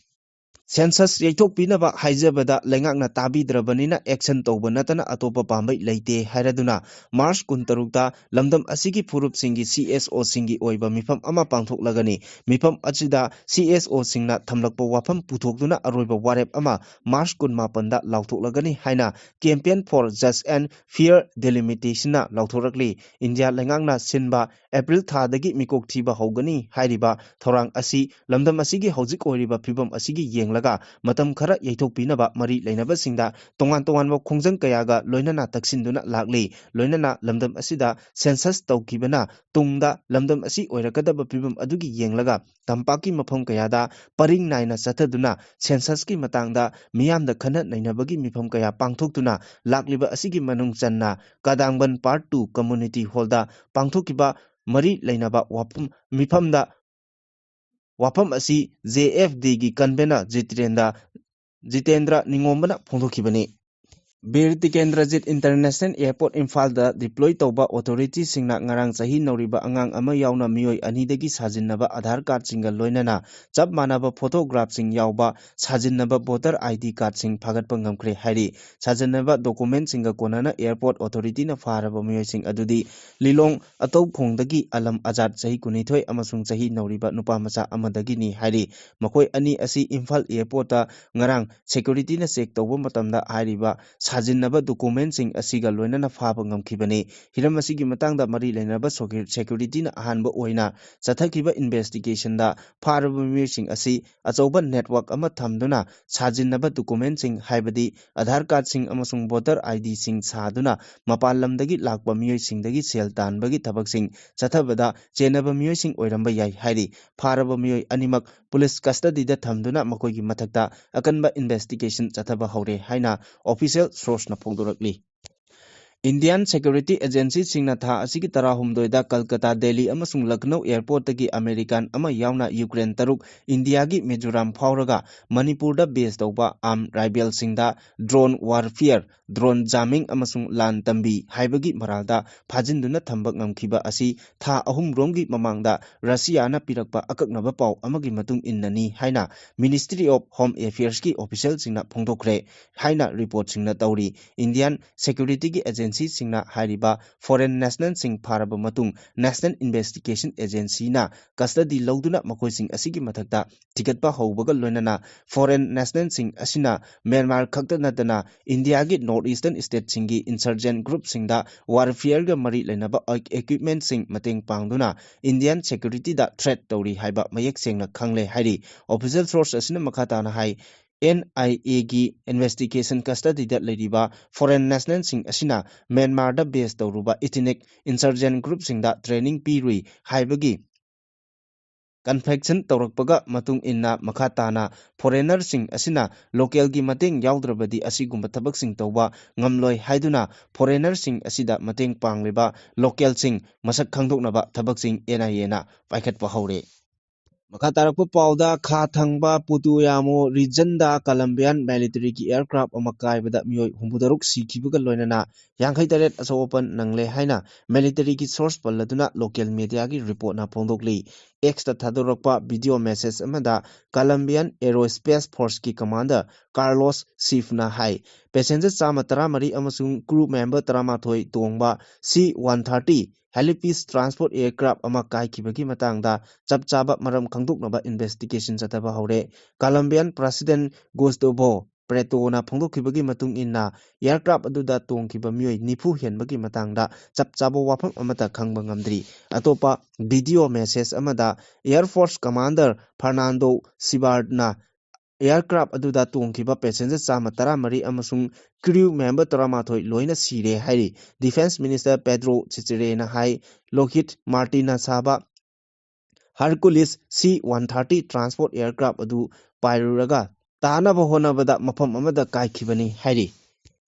Census ꯌꯩꯊꯣꯛꯄꯤꯅꯕ ꯍꯥꯏꯖꯕꯗ ꯂꯩꯉꯥꯛꯅ ꯇꯥꯕꯤꯗ꯭ꯔꯕꯅꯤꯅ action ꯇꯧꯕ ꯅꯠꯇꯅ ꯑꯇꯣꯞꯄ ꯄꯥꯝꯕꯩ ꯂꯩꯇꯦ ꯍꯥꯏꯔꯗꯨꯅ March ꯀꯨꯟꯇꯔꯨꯛꯇ ꯂꯝꯗꯝ ꯑꯁꯤꯒꯤ ꯐꯨꯔꯨꯞꯁꯤꯡꯒꯤ C S O ꯁꯤꯡꯒꯤ ꯑꯣꯏꯕ ꯃꯤꯐꯝ ꯑꯃ ꯄꯥꯡꯊꯣꯛꯂꯒꯅꯤ꯫ ꯃꯤꯐꯝ ꯑꯁꯤꯗ C S O ꯁꯤꯡꯅ ꯊꯝꯂꯛꯄ ꯋꯥꯐꯝ ꯄꯨꯊꯣꯛꯇꯨꯅ ꯑꯔꯣꯏꯕ ꯋꯥꯔꯦꯞ ꯑꯃ March ꯀꯨꯟꯃꯥꯄꯟꯗ ꯂꯥꯎꯊꯣꯛꯂꯒꯅꯤ ꯍꯥꯏꯅ Campaign for Just and Fair Delimitation ꯅ ꯂꯥꯎꯊꯣꯔꯛꯂꯤ꯫ ꯏꯟꯗꯤꯌꯥ ꯂꯩꯉꯥꯛꯅ ꯁꯤꯟꯕ April ꯊꯥꯗꯒꯤ ꯃꯤꯀꯣꯛ ꯊꯤꯕ ꯍꯧꯒꯅꯤ ꯍꯥꯏꯔꯤꯕ ꯊꯧꯔꯥꯡ ꯑꯁꯤ ꯂꯝꯗꯝ ꯑꯁꯤꯒꯤ ꯍꯧꯖꯤꯛ ꯑꯣꯏꯔꯤꯕ ꯐꯤꯕꯝ ꯑꯁꯤꯒꯤ ꯌꯦꯡꯂꯒ ꯃꯇꯝ ꯈꯔ ꯌꯩꯊꯣꯛꯄꯤꯅꯕ ꯃꯔꯤ ꯂꯩꯅꯕꯁꯤꯡꯗ ꯇꯣꯉꯥꯟ ꯇꯣꯉꯥꯟꯕ ꯈꯣꯡꯖꯪ ꯀꯌꯥꯒ ꯂꯣꯏꯅꯅ ꯇꯛꯁꯤꯟꯗꯨꯅ ꯂꯥꯛꯂꯤ꯫ ꯂꯣꯏꯅꯅ ꯂꯝꯗꯝ ꯑꯁꯤꯗ census ꯇꯧꯈꯤꯕꯅ ꯇꯨꯡꯗ ꯂꯝꯗꯝ ꯑꯁꯤ ꯑꯣꯏꯔꯛꯀꯗꯕ ꯐꯤꯕꯝ ꯑꯗꯨꯒꯤ ꯌꯦꯡꯂꯒ ꯇꯝꯄꯥꯛꯀꯤ ꯃꯐꯝ ꯀꯌꯥꯗ ꯄꯔꯤꯡ ꯅꯥꯏꯅ ꯆꯠꯊꯗꯨꯅ census ꯀꯤ ꯃꯇꯥꯡꯗ ꯃꯤꯌꯥꯝꯗ ꯈꯟꯅ ꯅꯩꯅꯕꯒꯤ ꯃꯤꯐꯝ ꯀꯌꯥ ꯄꯥꯡꯊꯣꯛꯇꯨꯅ ꯂꯥꯛꯂꯤꯕ ꯑꯁꯤꯒꯤ ꯃꯅꯨꯡ ꯆꯟꯅ ꯀꯗꯥꯡꯕꯟ Part two Community Hall ꯗ ꯄꯥꯡꯊꯣꯛꯈꯤꯕ ꯃꯔꯤ ꯂꯩꯅꯕ ꯋꯥꯐꯝ, ꯃꯤꯐꯝꯗ ꯋꯥꯐꯝ ꯑꯁꯤ J F D ꯒꯤ convener Jitendra, Jitendra ꯅꯤꯉꯣꯝꯕꯅ ꯐꯣꯡꯗꯣꯛꯈꯤꯕꯅꯤ꯫ Bir Tikendrajit international airport ꯏꯝꯐꯥꯜꯗ ꯗꯤꯄ꯭ꯂꯣꯏ ꯇꯧꯕ ꯑꯣꯊꯣꯔꯤꯇꯤꯁꯤꯡꯅ ꯉꯔꯥꯡ ꯆꯍꯤ ꯅꯧꯔꯤꯕ ꯑꯉꯥꯡ ꯑꯃ ꯌꯥꯎꯅ ꯃꯤꯑꯣꯏ ꯑꯅꯤꯗꯒꯤ ꯁꯥꯖꯤꯟꯅꯕ ꯑꯥꯙꯥꯔ ꯀꯥꯔꯗꯁꯤꯡꯒ ꯂꯣꯏꯅꯅ ꯆꯞ ꯃꯥꯟꯅꯕ ꯐꯣꯇꯣꯒ꯭ꯔꯥꯐꯁꯤꯡ ꯌꯥꯎꯕ ꯁꯥꯖꯤꯟꯅꯕ ꯚꯣꯇꯔ ꯑꯥꯏ ꯗꯤ ꯀꯥꯔꯗꯁꯤꯡ ꯐꯥꯒꯠꯄ ꯉꯝꯈ꯭ꯔꯦ ꯍꯥꯏꯔꯤ꯫ ꯁꯥꯖꯤꯟꯅꯕ ꯗꯣꯀꯨꯃꯦꯟꯁꯤꯡꯒ ꯀꯣꯟꯅꯅ ꯑꯦꯌꯔꯄꯣꯔꯠ ꯑꯣꯊꯣꯔꯤꯇꯤꯅ ꯐꯥꯔꯕ ꯃꯤꯑꯣꯏꯁꯤꯡ ꯑꯗꯨꯗꯤ ꯂꯤꯂꯣꯡ ꯑꯇꯧꯈꯣꯡꯗꯒꯤ ꯑꯂꯝ ꯑꯖꯥꯗ ꯆꯍꯤ ꯀꯨꯟꯅꯤꯊꯣꯏ ꯑꯃꯁꯨꯡ ꯆꯍꯤ ꯅꯧꯔꯤꯕ ꯅꯨꯄꯥ ꯃꯆꯥ ꯑꯃꯗꯒꯤꯅꯤ ꯍꯥꯏꯔꯤ꯫ ꯃꯈꯣꯏ ꯑꯅꯤ ꯑꯁꯤ ꯏꯝꯐꯥꯜ ꯑꯦꯌꯔꯄꯣꯔꯠꯇ ꯉꯔꯥꯡ ꯁꯦꯀ꯭ꯌꯨꯔꯤꯇꯤꯅ ꯆꯦꯛ ꯇꯧꯕ ꯃꯇꯝꯗ ꯍꯥꯏꯔꯤꯕ ꯁꯥꯖꯤꯟꯅꯕ ꯗꯣꯀꯨꯃꯦꯟꯁꯤꯡ ꯑꯁꯤꯒ ꯂꯣꯏꯅꯅ ꯐꯥꯕ ꯉꯝꯈꯤꯕꯅꯤ꯫ ꯍꯤꯔꯝ ꯑꯁꯤꯒꯤ ꯃꯇꯥꯡꯗ ꯃꯔꯤ ꯂꯩꯅꯕ ꯁꯣꯀ꯭ꯌꯨ-, ꯁꯦꯀ꯭ꯌꯨꯔꯤꯇꯤꯅ ꯑꯍꯥꯟꯕ ꯑꯣꯏꯅ ꯆꯠꯊꯈꯤꯕ ꯏꯟꯚꯦꯁꯇꯤꯒꯦꯁꯟꯗ ꯐꯥꯔꯕ ꯃꯤꯑꯣꯏꯁꯤꯡ ꯑꯁꯤ ꯑꯆꯧꯕ ꯅꯦꯠꯋꯥꯔꯛ ꯑꯃ ꯊꯝꯗꯨꯅ ꯁꯥꯖꯤꯟꯅꯕ ꯗꯣꯀꯨꯃꯦꯟꯁꯤꯡ, ꯍꯥꯏꯕꯗꯤ ꯑꯥꯙꯥꯔ ꯀꯥꯔꯗꯁꯤꯡ ꯑꯃꯁꯨꯡ ꯚꯣꯇꯔ ꯑꯥꯏ ꯗꯤꯁꯤꯡ ꯁꯥꯗꯨꯅ ꯃꯄꯥꯟ ꯂꯝꯗꯒꯤ ꯂꯥꯛꯄ ꯃꯤꯑꯣꯏꯁꯤꯡꯗꯒꯤ ꯁꯦꯜ ꯇꯥꯟꯕꯒꯤ ꯊꯕꯛꯁꯤꯡ ꯆꯠꯊꯕꯗ ꯆꯦꯟꯅꯕ ꯃꯤꯑꯣꯏꯁꯤꯡ ꯑꯣꯏꯔꯝꯕ ꯌꯥꯏ ꯍꯥꯏꯔꯤ꯫ ꯐꯥꯔꯕ ꯃꯤꯑꯣꯏ ꯑꯅꯤꯃꯛ ꯄꯨꯂꯤꯁ ꯀꯁꯇꯗꯤꯗ ꯊꯝꯗꯨꯅ ꯃꯈꯣꯏꯒꯤ ꯃꯊꯛꯇ ꯑꯀꯟꯕ ꯏꯟꯚꯦꯁꯇꯤꯒꯦꯁꯟ ꯆꯠꯊꯕ ꯍꯧꯔꯦ ꯍꯥꯏꯅ ꯑꯣꯐꯤꯁꯤꯌꯦꯜ ꯁꯣꯔꯁꯅ ꯐꯣꯡꯗꯣꯔꯛꯂꯤ꯫ ꯏꯟꯗꯤꯌꯥꯟ ꯁꯦꯀ꯭ꯌꯨꯔꯤꯇꯤ ꯑꯦꯖꯦꯟꯁꯤꯁꯤꯡꯅ ꯊꯥ ꯑꯁꯤꯒꯤ ꯇꯔꯥꯍꯨꯝꯗꯣꯏꯗ ꯀꯜꯀꯇꯥ, ꯗꯦꯜꯂꯤ ꯑꯃꯁꯨꯡ ꯂꯈꯅꯧ ꯑꯦꯌꯔꯄꯣꯔꯠꯇꯒꯤ ꯑꯃꯦꯔꯤꯀꯥꯟ ꯑꯃ ꯌꯥꯎꯅ ꯌꯨꯀ꯭ꯔꯦꯟ ꯇꯔꯨꯛ ꯏꯟꯗꯤꯌꯥꯒꯤ ꯃꯤꯖꯣꯔꯥꯝ ꯐꯥꯎꯔꯒ ꯃꯅꯤꯄꯨꯔꯗ ꯕꯦꯁ ꯇꯧꯕ ꯑꯥꯔꯝ ꯔꯥꯏꯕꯦꯜꯁꯤꯡꯗ ꯗ꯭ꯔꯣꯟ ꯋꯥꯔꯐꯤꯌꯔ, ꯗ꯭ꯔꯣꯟ ꯖꯥꯃꯤꯡ ꯑꯃꯁꯨꯡ ꯂꯥꯟ ꯇꯝꯕꯤ ꯍꯥꯏꯕꯒꯤ ꯃꯔꯥꯜꯗ ꯐꯥꯖꯤꯟꯗꯨꯅ ꯊꯝꯕ ꯉꯝꯈꯤꯕ ꯑꯁꯤ ꯊꯥ ꯑꯍꯨꯝꯔꯣꯝꯒꯤ ꯃꯃꯥꯡꯗ ꯔꯁꯤꯌꯥꯅ ꯄꯤꯔꯛꯄ ꯑꯀꯛꯅꯕ ꯄꯥꯎ ꯑꯃꯒꯤ ꯃꯇꯨꯡ ꯏꯟꯅꯅꯤ ꯍꯥꯏꯅ Ministry of Home Affairsꯀꯤ ꯑꯣꯐꯤꯁꯤꯌꯦꯜꯁꯤꯡꯅ ꯐꯣꯡꯗꯣꯛꯈ꯭ꯔꯦ ꯍꯥꯏꯅ ꯔꯤꯄꯣꯔꯠꯁꯤꯡꯅ ꯇꯧꯔꯤ꯫ ꯏꯟꯗꯤꯌꯥꯟ ꯁꯦꯀ꯭ꯌꯨꯔꯤꯇꯤꯒꯤ ꯑꯦꯖꯦꯟꯁꯤꯁꯤꯡꯅ ꯍꯥꯏꯔꯤꯕ ꯐꯣꯔꯦꯟ ꯅꯦꯁꯅꯦꯜꯁꯤꯡ ꯐꯥꯔꯕ ꯃꯇꯨꯡ ꯅꯦꯁꯅꯦꯜ ꯏꯟꯚꯦꯁꯇꯤꯒꯦꯁꯟ ꯑꯦꯖꯦꯟꯁꯤꯅ ꯀꯁꯇꯗꯤ ꯂꯧꯗꯨꯅ ꯃꯈꯣꯏꯁꯤꯡ ꯑꯁꯤꯒꯤ ꯃꯊꯛꯇ ꯊꯤꯒꯠꯄ ꯍꯧꯕꯒ ꯂꯣꯏꯅꯅ ꯐꯣꯔꯦꯟ ꯅꯦꯁꯅꯦꯜꯁꯤꯡ ꯑꯁꯤꯅ ꯃ꯭ꯌꯥꯟꯃꯥꯔ ꯈꯛꯇ ꯅꯠꯇꯅ ꯏꯟꯗꯤꯌꯥꯒꯤ ꯅꯣꯔꯠ ꯏꯁꯇꯔꯟ ꯁ꯭ꯇꯦꯠꯁꯤꯡꯒꯤ ꯏꯟꯁꯔꯖꯦꯟ ꯒ꯭ꯔꯨꯞꯁꯤꯡꯗ ꯋꯥꯔꯐꯤꯌꯔꯒ ꯃꯔꯤ ꯂꯩꯅꯕ ꯏꯀ꯭ꯋꯤꯞꯃꯦꯟꯁꯤꯡ ꯃꯇꯦꯡ ꯄꯥꯡꯗꯨꯅ ꯏꯟꯗꯤꯌꯥꯟ ꯁꯦꯀ꯭ꯌꯨꯔꯤꯇꯤꯗ ꯊ꯭ꯔꯦꯠ ꯇꯧꯔꯤ ꯍꯥꯏꯕ ꯃꯌꯦꯛ ꯁꯦꯡꯅ ꯈꯪꯂꯦ ꯍꯥꯏꯔꯤ꯫ ꯑꯣꯐꯤꯁꯤꯌꯦꯜ ꯁꯣꯔꯁ ꯑꯁꯤꯅ ꯃꯈꯥ ꯇꯥꯅ ꯍꯥꯏ, ꯑꯦꯟ ꯑꯥꯏ ꯑꯦꯒꯤ ꯏꯟꯚꯦꯁꯇꯤꯒꯦꯁꯟ ꯀꯁꯇꯗꯤꯗ ꯂꯩꯔꯤꯕ ꯐꯣꯔꯦꯟ ꯅꯦꯁꯅꯦꯜꯁꯤꯡ ꯑꯁꯤꯅ ꯃ꯭ꯌꯥꯟꯃꯥꯔꯗ ꯕꯦꯁ ꯇꯧꯔꯨꯕ ꯏꯊꯤꯅꯤꯛ ꯏꯟꯁꯔꯖꯦꯟ ꯒ꯭ꯔꯨꯞꯁꯤꯡꯗ ꯇ꯭ꯔꯦꯅꯤꯡ ꯄꯤꯔꯨꯏ ꯍꯥꯏꯕꯒꯤ ꯀꯟꯐꯦꯛꯁꯟ ꯇꯧꯔꯛꯄꯒ ꯃꯇꯨꯡ ꯏꯟꯅ ꯃꯈꯥ ꯇꯥꯅ ꯐꯣꯔꯦꯅꯔꯁꯤꯡ ꯑꯁꯤꯅ ꯂꯣꯀꯦꯜꯒꯤ ꯃꯇꯦꯡ ꯌꯥꯎꯗ꯭ꯔꯕꯗꯤ ꯑꯁꯤꯒꯨꯝꯕ ꯊꯕꯛꯁꯤꯡ ꯇꯧꯕ ꯉꯝꯂꯣꯏ ꯍꯥꯏꯗꯨꯅ ꯐꯣꯔꯦꯅꯔꯁꯤꯡ ꯑꯁꯤꯗ ꯃꯇꯦꯡ ꯄꯥꯡꯂꯤꯕ ꯂꯣꯀꯦꯜꯁꯤꯡ ꯃꯁꯛ ꯈꯪꯗꯣꯛꯅꯕ ꯊꯕꯛꯁꯤꯡ ꯑꯦꯟ ꯑꯥꯏ ꯑꯦꯅ ꯄꯥꯏꯈꯠꯄ ꯍꯧꯔꯦ꯫ ꯃꯈꯥ ꯇꯥꯔꯛꯄ ꯄꯥꯎꯗ, ꯈꯥ ꯊꯪꯕ ꯄꯨꯇꯨꯌꯥꯃꯣ ꯔꯤꯖꯟꯗ ꯀꯂꯝꯕꯤꯌꯥꯟ ꯃꯤꯂꯤꯇꯔꯤꯒꯤ ꯑꯦꯌꯔꯀ꯭ꯔꯥꯐ ꯑꯃ ꯀꯥꯏꯕꯗ ꯃꯤꯑꯣꯏ ꯍꯨꯝꯐꯨ ꯇꯔꯨꯛ ꯁꯤꯈꯤꯕꯒ ꯂꯣꯏꯅꯅ ꯌꯥꯡꯈꯩ ꯇꯔꯦꯠ ꯑꯁꯣꯛ ꯑꯄꯟ ꯅꯪꯂꯦ ꯍꯥꯏꯅ ꯃꯤꯂꯤꯇꯔꯤꯒꯤ ꯁꯣꯔꯁ ꯄꯜꯂꯗꯨꯅ ꯂꯣꯀꯦꯜ ꯃꯤꯗꯤꯌꯥꯒꯤ ꯔꯤꯄꯣꯔꯠꯅ ꯐꯣꯡꯗꯣꯛꯂꯤ꯫ ꯑꯦꯛꯁꯇ ꯊꯥꯗꯣꯔꯛꯄ ꯚꯤꯗꯤꯑꯣ ꯃꯦꯁꯦꯖ ꯑꯃꯗ ꯀꯂꯝꯕꯤꯌꯟ ꯑꯦꯔꯣꯁ꯭ꯄꯦꯁ ꯐꯣꯔꯁꯀꯤ ꯀꯃꯥꯟꯗꯔ ꯀꯥꯔꯂꯣꯁ ꯁꯤꯐꯅ ꯍꯥꯏ, ꯄꯦꯁꯦꯟꯖꯔ ꯆꯥꯝꯃ ꯇꯔꯥꯃꯔꯤ ꯑꯃꯁꯨꯡ ꯀ꯭ꯔꯨ ꯃꯦꯝꯕꯔ ꯇꯔꯥꯃꯥꯊꯣꯏ ꯇꯣꯡꯕ ꯁꯤ ꯋꯥꯟ ꯊꯥꯔꯇꯤ ꯍꯦꯂꯤꯄꯤꯁ ꯇ꯭ꯔꯥꯟꯁꯄꯣꯔꯠ ꯑꯦꯌꯔꯀ꯭ꯔꯥꯐ ꯑꯃ ꯀꯥꯏꯈꯤꯕꯒꯤ ꯃꯇꯥꯡꯗ ꯆꯞ ꯆꯥꯕ ꯃꯔꯝ ꯈꯪꯗꯣꯛꯅꯕ ꯏꯟꯚꯦꯁꯇꯤꯒꯦꯁꯟ ꯆꯠꯊꯕ ꯍꯧꯔꯦ꯫ ꯀꯂꯝꯕꯤꯌꯟ ꯄ꯭ꯔꯁꯤꯗꯦꯟ ꯒꯨꯁꯇꯣꯚꯣ ꯄ꯭ꯔꯦꯇꯣꯅ ꯐꯣꯡꯗꯣꯛꯈꯤꯕꯒꯤ ꯃꯇꯨꯡ ꯏꯟꯅ, ꯑꯦꯌꯔꯀ꯭ꯔꯥꯐ ꯑꯗꯨꯗ ꯇꯣꯡꯈꯤꯕ ꯃꯤꯑꯣꯏ ꯅꯤꯐꯨ ꯍꯦꯟꯕꯒꯤ ꯃꯇꯥꯡꯗ ꯆꯞ ꯆꯥꯕ ꯋꯥꯐꯝ ꯑꯃꯠꯇ ꯈꯪꯕ ꯉꯝꯗ꯭ꯔꯤ꯫ ꯑꯇꯣꯞꯄ ꯚꯤꯗꯤꯑꯣ ꯃꯦꯁꯦꯖ ꯑꯃꯗ, ꯑꯦꯌꯔ ꯐꯣꯔꯁ ꯀꯃꯥꯟꯗꯔ ꯐꯔꯅꯥꯟꯗꯣ ꯁꯤꯕꯥꯔꯗꯅ ꯑꯦꯌꯔꯀ꯭ꯔꯥꯐ ꯑꯗꯨꯗ ꯇꯣꯡꯈꯤꯕ ꯄꯦꯁꯦꯟꯖꯔ ꯆꯥꯝꯃ ꯇꯔꯥꯃꯔꯤ ꯑꯃꯁꯨꯡ ꯀ꯭ꯔꯤꯎ ꯃꯦꯝꯕꯔ ꯇꯔꯥꯃꯥꯊꯣꯏ ꯂꯣꯏꯅ ꯁꯤꯔꯦ ꯍꯥꯏꯔꯤ꯫ ꯗꯤꯐꯦꯟꯁ ꯃꯤꯅꯤꯁꯇꯔ ꯄꯦꯗ꯭ꯔꯣ ꯆꯤꯆꯤꯔꯦꯅ ꯍꯥꯏ, ꯂꯣꯀꯍꯤꯗ ꯃꯥꯔꯇꯤꯟꯅ ꯁꯥꯕ ꯍꯔꯀꯨꯂꯤꯁ ꯁꯤ ꯋꯥꯟ ꯊꯥꯔꯇꯤ ꯇ꯭ꯔꯥꯟꯁꯄꯣꯔꯠ ꯑꯦꯌꯔꯀ꯭ꯔꯥꯐ ꯑꯗꯨ ꯄꯥꯏꯔꯨꯔꯒ ꯇꯥꯅꯕ ꯍꯣꯠꯅꯕꯗ ꯃꯐꯝ ꯑꯃꯗ ꯀꯥꯏꯈꯤꯕꯅꯤ ꯍꯥꯏꯔꯤ꯫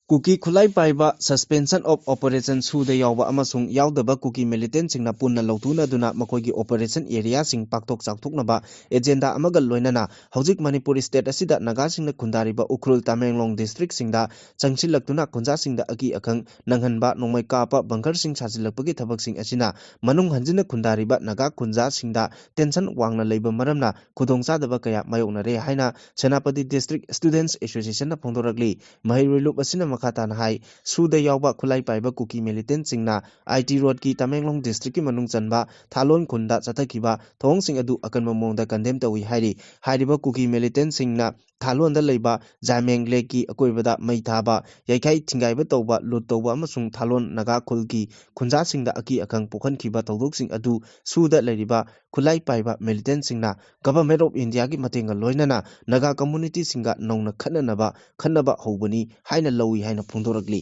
ꯀꯨꯀꯤ ꯈꯨꯠꯂꯥꯏ ꯄꯥꯏꯕ ꯁꯁꯄꯦꯟꯁꯟ ꯑꯣꯐ ꯑꯣꯄꯔꯦꯁꯟ ꯁꯨꯗ ꯌꯥꯎꯕ ꯑꯃꯁꯨꯡ ꯌꯥꯎꯗꯕ ꯀꯨꯀꯤ ꯃꯤꯂꯤꯇꯦꯟꯁꯤꯡꯅ ꯄꯨꯟꯅ ꯂꯧꯊꯣꯛꯅꯗꯨꯅ ꯃꯈꯣꯏꯒꯤ ꯑꯣꯄꯔꯦꯁꯟ ꯑꯦꯔꯤꯌꯥꯁꯤꯡ ꯄꯥꯛꯊꯣꯛ ꯆꯥꯎꯊꯣꯛꯅꯕ ꯑꯦꯖꯦꯟꯗꯥ ꯑꯃꯒ ꯂꯣꯏꯅꯅ ꯍꯧꯖꯤꯛ ꯃꯅꯤꯄꯨꯔ ꯁ꯭ꯇꯦꯠ ꯑꯁꯤꯗ ꯅꯥꯒꯥꯁꯤꯡꯅ ꯈꯨꯟꯗꯥꯔꯤꯕ ꯎꯈ꯭ꯔꯨꯜ ꯇꯃꯦꯡꯂꯣꯡ ꯗꯤꯁꯇ꯭ꯔꯤꯛꯁꯤꯡꯗ ꯆꯪꯁꯤꯜꯂꯛꯇꯨꯅ ꯈꯨꯟꯖꯥꯁꯤꯡꯗ ꯑꯀꯤ ꯑꯈꯪ ꯅꯪꯍꯟꯕ, ꯅꯣꯡꯃꯩ ꯀꯥꯞꯄ, ꯕꯪꯀꯔꯁꯤꯡ ꯁꯥꯖꯤꯜꯂꯛꯄꯒꯤ ꯊꯕꯛꯁꯤꯡ ꯑꯁꯤꯅ ꯃꯅꯨꯡ ꯍꯟꯖꯤꯟꯅ ꯈꯨꯟꯗꯥꯔꯤꯕ ꯅꯥꯒꯥ ꯈꯨꯟꯖꯥꯁꯤꯡꯗ ꯇꯦꯟꯁꯟ ꯋꯥꯡꯅ ꯂꯩꯕ ꯃꯔꯝꯅ ꯈꯨꯗꯣꯡꯆꯥꯗꯕ ꯀꯌꯥ ꯃꯥꯌꯣꯛꯅꯔꯦ ꯍꯥꯏꯅ ꯁꯦꯅꯥꯄꯇꯤ ꯗꯤꯁꯇ꯭ꯔꯤꯛ ꯁ꯭ꯇꯨꯗꯦꯟꯠꯁ ꯑꯦꯁꯣꯁꯤꯌꯦꯁꯟꯅ ꯐꯣꯡꯗꯣꯔꯛꯂꯤ꯫ ꯃꯍꯩꯔꯣꯏ ꯂꯨꯞ ꯑꯁꯤꯅ ꯃꯈꯥ ꯇꯥꯅ ꯍꯥꯏ, ꯁꯨꯗ ꯌꯥꯎꯕ ꯈꯨꯠꯂꯥꯏ ꯄꯥꯏꯕ ꯀꯨꯀꯤ ꯃꯤꯂꯤꯇꯦꯟꯠꯁꯤꯡꯅ ꯑꯥꯏ ꯇꯤ ꯔꯣꯗꯀꯤ ꯇꯃꯦꯡꯂꯣꯡ ꯗꯤꯁꯇ꯭ꯔꯤꯛꯀꯤ ꯃꯅꯨꯡ ꯆꯟꯕ ꯊꯥꯂꯣꯟ ꯈꯨꯟꯗ ꯆꯠꯊꯈꯤꯕ ꯊꯧꯑꯣꯡꯁꯤꯡ ꯑꯗꯨ ꯑꯀꯟꯕ ꯃꯑꯣꯡꯗ ꯀꯟꯗꯦꯝ ꯇꯧꯏ ꯍꯥꯏꯔꯤ꯫ ꯍꯥꯏꯔꯤꯕ ꯀꯨꯀꯤ ꯃꯤꯂꯤꯇꯦꯟꯠꯁꯤꯡꯅ ꯊꯥꯂꯣꯟꯗ ꯂꯩꯕ ꯖꯥꯃꯦꯡ ꯂꯦꯛꯀꯤ ꯑꯀꯣꯏꯕꯗ ꯃꯩ ꯊꯥꯕ, ꯌꯩꯈꯥꯏ ꯊꯤꯡꯒꯥꯏꯕ ꯇꯧꯕ, ꯂꯨꯠ ꯇꯧꯕ ꯑꯃꯁꯨꯡ ꯊꯥꯂꯣꯟ ꯅꯥꯒꯥ ꯈꯨꯜꯒꯤ ꯈꯨꯟꯖꯥꯁꯤꯡꯗ ꯑꯀꯤ ꯑꯈꯪ ꯄꯣꯛꯍꯟꯈꯤꯕ ꯊꯧꯗꯣꯛꯁꯤꯡ ꯑꯗꯨ ꯁꯨꯗ ꯂꯩꯔꯤꯕ ꯈꯨꯠꯂꯥꯏ ꯄꯥꯏꯕ ꯃꯤꯂꯤꯇꯦꯟꯠꯁꯤꯡꯅ Government of Indiaꯒꯤ ꯃꯇꯦꯡꯒ ꯂꯣꯏꯅꯅ ꯅꯥꯒꯥ ꯀꯝꯃ꯭ꯌꯨꯅꯤꯇꯤꯁꯤꯡꯒ ꯅꯧꯅ ꯈꯠꯅꯅꯕ ꯈꯟꯅꯕ ꯍꯧꯕꯅꯤ ꯍꯥꯏꯅ ꯂꯧꯏ ꯍꯥꯏꯅ ꯐꯣꯡꯗꯣꯔꯛꯂꯤ꯫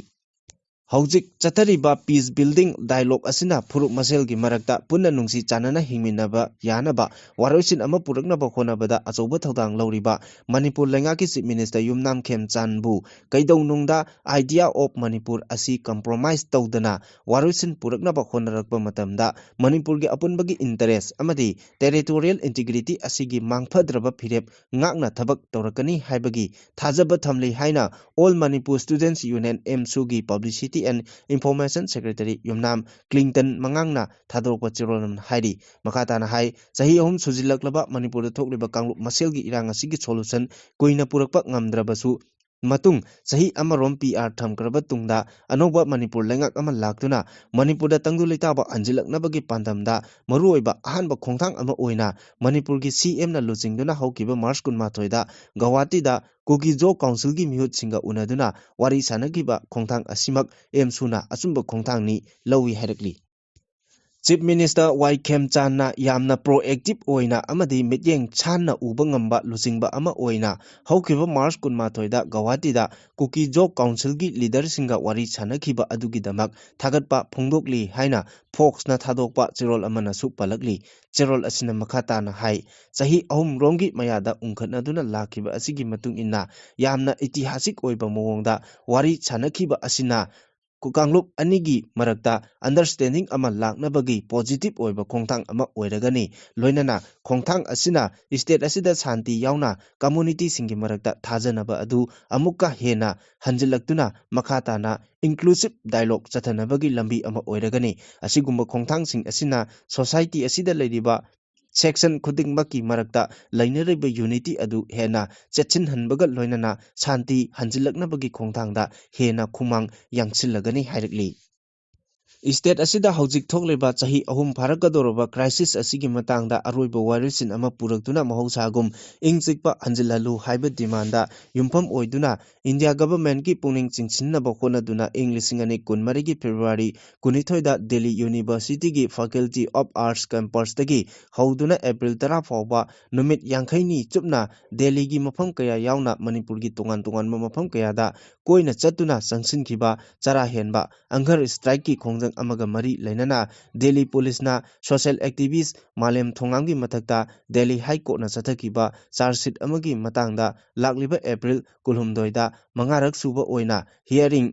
ꯍꯧꯖꯤꯛ ꯆꯠꯊꯔꯤꯕ peace building dialogue ꯑꯁꯤꯅ ꯐꯨꯔꯨꯞ ꯃꯁꯦꯜꯒꯤ ꯃꯔꯛꯇ ꯄꯨꯟꯅ ꯅꯨꯡꯁꯤ ꯆꯥꯟꯅꯅ ꯍꯤꯡꯃꯤꯟꯅꯕ ꯌꯥꯅꯕ ꯋꯥꯔꯣꯏꯁꯤꯟ ꯑꯃ ꯄꯨꯔꯛꯅꯕ ꯍꯣꯠꯅꯕꯗ ꯑꯆꯧꯕ ꯊꯧꯗꯥꯡ ꯂꯧꯔꯤꯕ ꯃꯅꯤꯄꯨꯔ ꯂꯩꯉꯥꯛꯀꯤ Chief Minister ꯌꯨꯝꯅꯥꯝ ꯈꯦꯝꯆꯥꯟꯕꯨ ꯀꯩꯗꯧꯅꯨꯡꯗ Idea of Manipur ꯑꯁꯤ compromise ꯇꯧꯗꯅ ꯋꯥꯔꯣꯏꯁꯤꯟ ꯄꯨꯔꯛꯅꯕ ꯍꯣꯠꯅꯔꯛꯄ ꯃꯇꯝꯗ ꯃꯅꯤꯄꯨꯔꯒꯤ ꯑꯄꯨꯟꯕꯒꯤ interest ꯑꯃꯗꯤ territorial integrity ꯑꯁꯤꯒꯤ ꯃꯥꯡꯐꯗ꯭ꯔꯕ ꯐꯤꯔꯦꯞ ꯉꯥꯛꯅ ꯊꯕꯛ ꯇꯧꯔꯛꯀꯅꯤ ꯍꯥꯏꯕꯒꯤ ꯊꯥꯖꯕ ꯊꯝꯂꯤ ꯍꯥꯏꯅ All Manipur Students Union, AMSU ꯒꯤ Publicity and Information Secretary ꯌꯨꯝꯅꯥꯝ ꯀ꯭ꯂꯤꯡꯇꯟ ꯃꯉꯥꯡꯅ ꯊꯥꯗꯣꯔꯛꯄ ꯆꯦꯔꯣꯜ ꯑꯃꯅ ꯍꯥꯏꯔꯤ꯫ ꯃꯈꯥ ꯇꯥꯅ ꯍꯥꯏ, ꯆꯍꯤ ꯑꯍꯨꯝ ꯁꯨꯖꯤꯜꯂꯛꯂꯕ ꯃꯅꯤꯄꯨꯔꯗ ꯊꯣꯛꯂꯤꯕ ꯀꯥꯡꯂꯨꯞ ꯃꯁꯦꯜꯒꯤ ꯏꯔꯥꯡ ꯑꯁꯤꯒꯤ solution ꯀꯨꯏꯅ ꯄꯨꯔꯛꯄ ꯉꯝꯗ꯭ꯔꯕꯁꯨ, ꯃꯇꯨꯡ ꯆꯍꯤ ꯑꯃꯔꯣꯝ PR ꯊꯝꯈ꯭ꯔꯕ ꯇꯨꯡꯗ ꯑꯅꯧꯕ ꯃꯅꯤꯄꯨꯔ ꯂꯩꯉꯥꯛ ꯑꯃ ꯂꯥꯛꯇꯨꯅ ꯃꯅꯤꯄꯨꯔꯗ ꯇꯪꯗꯨ ꯂꯩꯇꯥꯕ ꯍꯟꯖꯤꯜꯂꯛꯅꯕꯒꯤ ꯄꯥꯟꯗꯝꯗ ꯃꯔꯨꯑꯣꯏꯕ ꯑꯍꯥꯟꯕ ꯈꯣꯡꯊꯥꯡ ꯑꯃ ꯑꯣꯏꯅ ꯃꯅꯤꯄꯨꯔꯒꯤ CMꯅ ꯂꯨꯆꯤꯡꯗꯨꯅ ꯍꯧꯈꯤꯕ March ꯀꯨꯟꯃꯥꯊꯣꯏꯗ ꯒꯧꯍꯥꯇꯤꯗ ꯀꯨꯀꯤꯖꯣ Councilꯒꯤ ꯃꯤꯍꯨꯠꯁꯤꯡꯒ ꯎꯅꯗꯨꯅ ꯋꯥꯔꯤ ꯁꯥꯅꯈꯤꯕ ꯈꯣꯡꯊꯥꯡ ꯑꯁꯤꯃꯛ AMSUꯅ ꯑꯆꯨꯝꯕ ꯈꯣꯡꯊꯥꯡꯅꯤ ꯂꯧꯏ ꯍꯥꯏꯔꯛꯂꯤ꯫ Chief Minister ꯋꯥꯏ ꯈꯦꯝꯆꯥꯟꯅ ꯌꯥꯝꯅ proactive ꯑꯣꯏꯅ ꯑꯃꯗꯤ ꯃꯤꯠꯌꯦꯡ ꯁꯥꯟꯅ ꯎꯕ ꯉꯝꯕ ꯂꯨꯆꯤꯡꯕ ꯑꯃ ꯑꯣꯏꯅ ꯍꯧꯈꯤꯕ March ꯀꯨꯟꯃꯥꯊꯣꯏꯗ ꯒꯧꯍꯥꯇꯤꯗ ꯀꯨꯀꯤꯖꯣ Councilꯒꯤ leaderꯁꯤꯡꯒ ꯋꯥꯔꯤ ꯁꯥꯅꯈꯤꯕ ꯑꯗꯨꯒꯤꯗꯃꯛ ꯊꯥꯒꯠꯄ ꯐꯣꯡꯗꯣꯛꯂꯤ ꯍꯥꯏꯅ Foxꯅ ꯊꯥꯗꯣꯛꯄ ꯆꯦꯔꯣꯜ ꯑꯃꯅꯁꯨ ꯄꯜꯂꯛꯂꯤ꯫ ꯆꯦꯔꯣꯜ ꯑꯁꯤꯅ ꯃꯈꯥ ꯇꯥꯅ ꯍꯥꯏ, ꯆꯍꯤ ꯑꯍꯨꯝꯔꯣꯝꯒꯤ ꯃꯌꯥꯗ ꯎꯪꯈꯠꯅꯗꯨꯅ ꯂꯥꯛꯈꯤꯕ ꯑꯁꯤꯒꯤ ꯃꯇꯨꯡ ꯏꯟꯅ ꯌꯥꯝꯅ ꯏꯇꯤꯍꯥꯁꯤꯛ ꯑꯣꯏꯕ ꯃꯑꯣꯡꯗ ꯋꯥꯔꯤ ꯁꯥꯅꯈꯤꯕ ꯑꯁꯤꯅ ꯀꯥꯡꯂꯨꯞ ꯑꯅꯤꯒꯤ ꯃꯔꯛꯇ understanding ꯑꯃ ꯂꯥꯛꯅꯕꯒꯤ positive ꯑꯣꯏꯕ ꯈꯣꯡꯊꯥꯡ ꯑꯃ ꯑꯣꯏꯔꯒꯅꯤ꯫ ꯂꯣꯏꯅꯅ ꯈꯣꯡꯊꯥꯡ ꯑꯁꯤꯅ state ꯑꯁꯤꯗ ꯁꯥꯟꯇꯤ ꯌꯥꯎꯅ communityꯁꯤꯡꯒꯤ ꯃꯔꯛꯇ ꯊꯥꯖꯅꯕ ꯑꯗꯨ ꯑꯃꯨꯛꯀ ꯍꯦꯟꯅ ꯍꯟꯖꯤꯜꯂꯛꯇꯨꯅ ꯃꯈꯥ ꯇꯥꯅ inclusive dialogue ꯆꯠꯊꯅꯕꯒꯤ ꯂꯝꯕꯤ ꯑꯃ ꯑꯣꯏꯔꯒꯅꯤ꯫ ꯑꯁꯤꯒꯨꯝꯕ ꯈꯣꯡꯊꯥꯡꯁꯤꯡ ꯑꯁꯤꯅ society ꯑꯁꯤꯗ ꯂꯩꯔꯤꯕ section ꯈꯨꯗꯤꯡꯃꯛꯀꯤ ꯃꯔꯛꯇ ꯂꯩꯅꯔꯤꯕ unity ꯑꯗꯨ ꯍꯦꯟꯅ ꯆꯦꯠꯁꯤꯟꯍꯟꯕꯒ ꯂꯣꯏꯅꯅ ꯁꯥꯟꯇꯤ ꯍꯟꯖꯤꯜꯂꯛꯅꯕꯒꯤ ꯈꯣꯡꯊꯥꯡꯗ ꯍꯦꯟꯅ ꯈꯨꯃꯥꯡ ꯌꯥꯡꯁꯤꯜꯂꯒꯅꯤ ꯍꯥꯏꯔꯛꯂꯤ꯫ ꯏꯁꯇꯦꯠ ꯑꯁꯤꯗ ꯍꯧꯖꯤꯛ ꯊꯣꯛꯂꯤꯕ ꯆꯍꯤ ꯑꯍꯨꯝ ꯐꯥꯔꯛꯀꯗꯧꯔꯕ ꯀ꯭ꯔꯥꯏꯁꯤꯁ ꯑꯁꯤꯒꯤ ꯃꯇꯥꯡꯗ ꯑꯔꯣꯏꯕ ꯋꯥꯔꯣꯏꯁꯤꯟ ꯑꯃ ꯄꯨꯔꯛꯇꯨꯅ ꯃꯍꯧꯁꯥꯒꯨꯝ ꯏꯪ ꯆꯤꯛꯄ ꯍꯟꯖꯤꯜꯍꯜꯂꯨ ꯍꯥꯏꯕ ꯗꯤꯃꯥꯟꯗ ꯌꯨꯝꯐꯝ ꯑꯣꯏꯗꯨꯅ ꯏꯟꯗꯤꯌꯥ ꯒꯚꯔꯟꯃꯦꯟꯠꯀꯤ ꯄꯨꯛꯅꯤꯡ ꯆꯤꯡꯁꯤꯟꯅꯕ ꯍꯣꯠꯅꯗꯨꯅ ꯏꯪ ꯂꯤꯁꯤꯡ ꯑꯅꯤ ꯀꯨꯟꯃꯔꯤꯒꯤ ꯐꯦꯕ꯭ꯔꯨꯋꯥꯔꯤ ꯀꯨꯟꯅꯤꯊꯣꯏꯗ ꯗꯦꯜꯂꯤ ꯌꯨꯅꯤꯚꯔꯁꯤꯇꯤꯒꯤ ꯐꯦꯀꯜꯇꯤ ꯑꯣꯐ ꯑꯥꯔꯠꯁ ꯀꯦꯝꯄꯁꯇꯒꯤ ꯍꯧꯗꯨꯅ ꯑꯦꯄ꯭ꯔꯤꯜ ꯇꯔꯥ ꯐꯥꯎꯕ ꯅꯨꯃꯤꯠ ꯌꯥꯡꯈꯩꯅꯤ ꯆꯨꯞꯅ ꯗꯦꯜꯂꯤꯒꯤ ꯃꯐꯝ ꯀꯌꯥ ꯌꯥꯎꯅ ꯃꯅꯤꯄꯨꯔꯒꯤ ꯇꯣꯉꯥꯟ ꯇꯣꯉꯥꯟꯕ ꯃꯐꯝ ꯀꯌꯥꯗ ꯀꯣꯏꯅ ꯆꯠꯇꯨꯅ ꯆꯪꯁꯤꯟꯈꯤꯕ ꯆꯔꯥ ꯍꯦꯟꯕ ꯑꯪꯒꯔ ꯁ꯭ꯇ꯭ꯔꯥꯏꯛꯀꯤ ꯈꯣꯡꯖꯪ ꯑꯃꯒ ꯃꯔꯤ ꯂꯩꯅꯅ ꯗꯦꯜꯂꯤ ꯄꯨꯂꯤꯁꯅ ꯁꯣꯁꯤꯌꯦꯜ ꯑꯦꯛꯇꯤꯚꯤꯁ꯭ꯠ ꯃꯥꯂꯦꯝ ꯊꯣꯉꯥꯝꯒꯤ ꯃꯊꯛꯇ ꯗꯦꯜꯂꯤ ꯍꯥꯏ ꯀꯣꯔꯠꯅ ꯆꯠꯊꯈꯤꯕ ꯆꯥꯔꯖ ꯁꯤꯠ ꯑꯃꯒꯤ ꯃꯇꯥꯡꯗ ꯂꯥꯛꯂꯤꯕ ꯑꯦꯄ꯭ꯔꯤꯜ ꯀꯨꯟꯍꯨꯝꯗꯣꯏꯗ ꯃꯉꯥꯔꯛ ꯁꯨꯕ ꯑꯣꯏꯅ ꯍꯤꯌꯥꯔꯤꯡ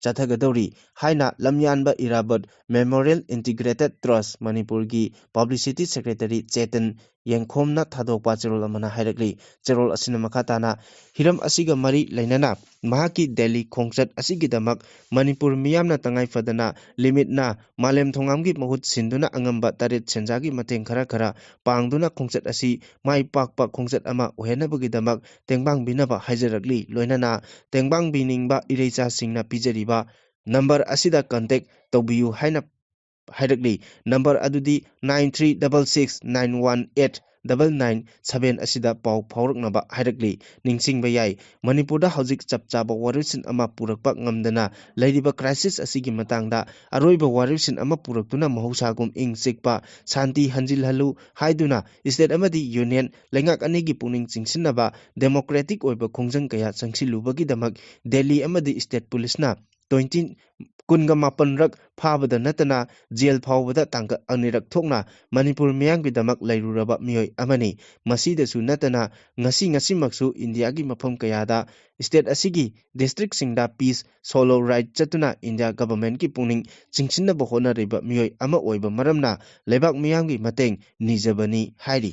ꯆꯠꯊꯒꯗꯧꯔꯤ ꯍꯥꯏꯅ ꯂꯝꯌꯥꯟꯕ ꯏꯔꯥꯕꯠ ꯃꯦꯃꯣꯔꯤꯌꯦꯜ ꯏꯟꯇꯤꯒ꯭ꯔꯦꯇꯦꯗ ꯇ꯭ꯔꯁ ꯃꯅꯤꯄꯨꯔꯒꯤ ꯄꯕ꯭ꯂꯤꯁꯤꯇꯤ ꯁꯦꯀ꯭ꯔꯦꯇꯔꯤ ꯆꯦꯇꯟ ꯌꯦꯡꯈꯣꯝꯅ ꯊꯥꯗꯣꯛꯄ ꯆꯦꯔꯣꯜ ꯑꯃꯅ ꯍꯥꯏꯔꯛꯂꯤ꯫ ꯆꯦꯔꯣꯜ ꯑꯁꯤꯅ ꯃꯈꯥ ꯇꯥꯅ ꯍꯤꯔꯝ ꯑꯁꯤꯒ ꯃꯔꯤ ꯂꯩꯅꯅ ꯃꯍꯥꯛꯀꯤ ꯗꯦꯜꯂꯤ ꯈꯣꯡꯆꯠ ꯑꯁꯤꯒꯤꯗꯃꯛ ꯃꯅꯤꯄꯨꯔ ꯃꯤꯌꯥꯝꯅ ꯇꯉꯥꯏ ꯐꯗꯅ ꯂꯤꯃꯤꯠꯅ ꯃꯥꯂꯦꯝ ꯊꯣꯉꯥꯝꯒꯤ ꯃꯍꯨꯠ ꯁꯤꯟꯗꯨꯅ ꯑꯉꯝꯕ ꯇꯔꯦꯠ ꯁꯦꯟꯖꯥꯒꯤ ꯃꯇꯦꯡ ꯈꯔ ꯈꯔ ꯄꯥꯡꯗꯨꯅ ꯈꯣꯡꯆꯠ ꯑꯁꯤ ꯃꯥꯏ ꯄꯥꯛꯄ ꯈꯣꯡꯆꯠ ꯑꯃ ꯑꯣꯏꯍꯟꯅꯕꯒꯤꯗꯃꯛ ꯇꯦꯡꯕꯥꯡꯕꯤꯅꯕ ꯍꯥꯏꯖꯔꯛꯂꯤ꯫ ꯂꯣꯏꯅꯅ ꯇꯦꯡꯕꯥꯡꯕꯤꯅꯤꯡꯕ ꯏꯔꯩꯆꯥꯁꯤꯡꯅ ꯄꯤꯖꯔꯤꯕ ꯅꯝꯕꯔ ꯑꯁꯤꯗ ꯀꯟꯇꯦꯛ ꯇꯧꯕꯤꯌꯨ ꯍꯥꯏꯅ ꯍꯥꯏꯔꯛꯂꯤ꯫ ꯅꯝꯕꯔ ꯑꯗꯨꯗꯤ nine three double six nine one eight double nine seven ꯑꯁꯤꯗ ꯄꯥꯎ ꯐꯥꯎꯔꯛꯅꯕ ꯍꯥꯏꯔꯛꯂꯤ꯫ ꯅꯤꯡꯁꯤꯡꯕ ꯌꯥꯏ, ꯃꯅꯤꯄꯨꯔꯗ ꯍꯧꯖꯤꯛ ꯆꯞ ꯆꯥꯕ ꯋꯥꯔꯣꯏꯁꯤꯟ ꯑꯃ ꯄꯨꯔꯛꯄ ꯉꯝꯗꯅ ꯂꯩꯔꯤꯕ ꯀ꯭ꯔꯥꯏꯁꯤꯁ ꯑꯁꯤꯒꯤ ꯃꯇꯥꯡꯗ ꯑꯔꯣꯏꯕ ꯋꯥꯔꯣꯏꯁꯤꯟ ꯑꯃ ꯄꯨꯔꯛꯇꯨꯅ ꯃꯍꯧꯁꯥꯒꯨꯝ ꯏꯪ ꯆꯤꯛꯄ ꯁꯥꯟꯇꯤ ꯍꯟꯖꯤꯜꯍꯜꯂꯨ ꯍꯥꯏꯗꯨꯅ ꯏꯁꯇꯦꯠ ꯑꯃꯗꯤ ꯌꯨꯅꯤꯌꯟ ꯂꯩꯉꯥꯛ ꯑꯅꯤꯒꯤ ꯄꯨꯛꯅꯤꯡ ꯆꯤꯡꯁꯤꯟꯅꯕ ꯗꯦꯃꯣꯀ꯭ꯔꯦꯇꯤꯛ ꯑꯣꯏꯕ ꯈꯣꯡꯖꯪ ꯀꯌꯥ ꯆꯪꯁꯤꯜꯂꯨꯕꯒꯤꯗꯃꯛ ꯗꯦꯜꯂꯤ ꯑꯃꯗꯤ ꯏꯁꯇꯦꯠ ꯄꯨꯂꯤꯁꯅ ꯇ꯭ꯋꯦꯟꯇꯤ ꯀꯨꯟꯒ ꯃꯥꯄꯟꯔꯛ ꯐꯥꯕꯗ ꯅꯠꯇꯅ ꯖꯦꯜ ꯐꯥꯎꯕꯗ ꯇꯥꯡꯀꯛ ꯑꯅꯤꯔꯛ ꯊꯣꯛꯅ ꯃꯅꯤꯄꯨꯔ ꯃꯤꯌꯥꯝꯒꯤꯗꯃꯛ ꯂꯩꯔꯨꯔꯕ ꯃꯤꯑꯣꯏ ꯑꯃꯅꯤ꯫ ꯃꯁꯤꯗꯁꯨ ꯅꯠꯇꯅ ꯉꯁꯤ ꯉꯁꯤꯃꯛꯁꯨ ꯏꯟꯗꯤꯌꯥꯒꯤ ꯃꯐꯝ ꯀꯌꯥꯗ ꯏꯁꯇꯦꯠ ꯑꯁꯤꯒꯤ ꯗꯤꯁꯇ꯭ꯔꯤꯛꯁꯤꯡꯗ ꯄꯤꯁ ꯁꯣꯂꯣ ꯔꯥꯏꯗ ꯆꯠꯇꯨꯅ ꯏꯟꯗꯤꯌꯥ ꯒꯚꯔꯟꯃꯦꯟꯠꯀꯤ ꯄꯨꯛꯅꯤꯡ ꯆꯤꯡꯁꯤꯟꯅꯕ ꯍꯣꯠꯅꯔꯤꯕ ꯃꯤꯑꯣꯏ ꯑꯃ ꯑꯣꯏꯕ ꯃꯔꯝꯅ ꯂꯩꯕꯥꯛ ꯃꯤꯌꯥꯝꯒꯤ ꯃꯇꯦꯡ ꯅꯤꯖꯕꯅꯤ ꯍꯥꯏꯔꯤ꯫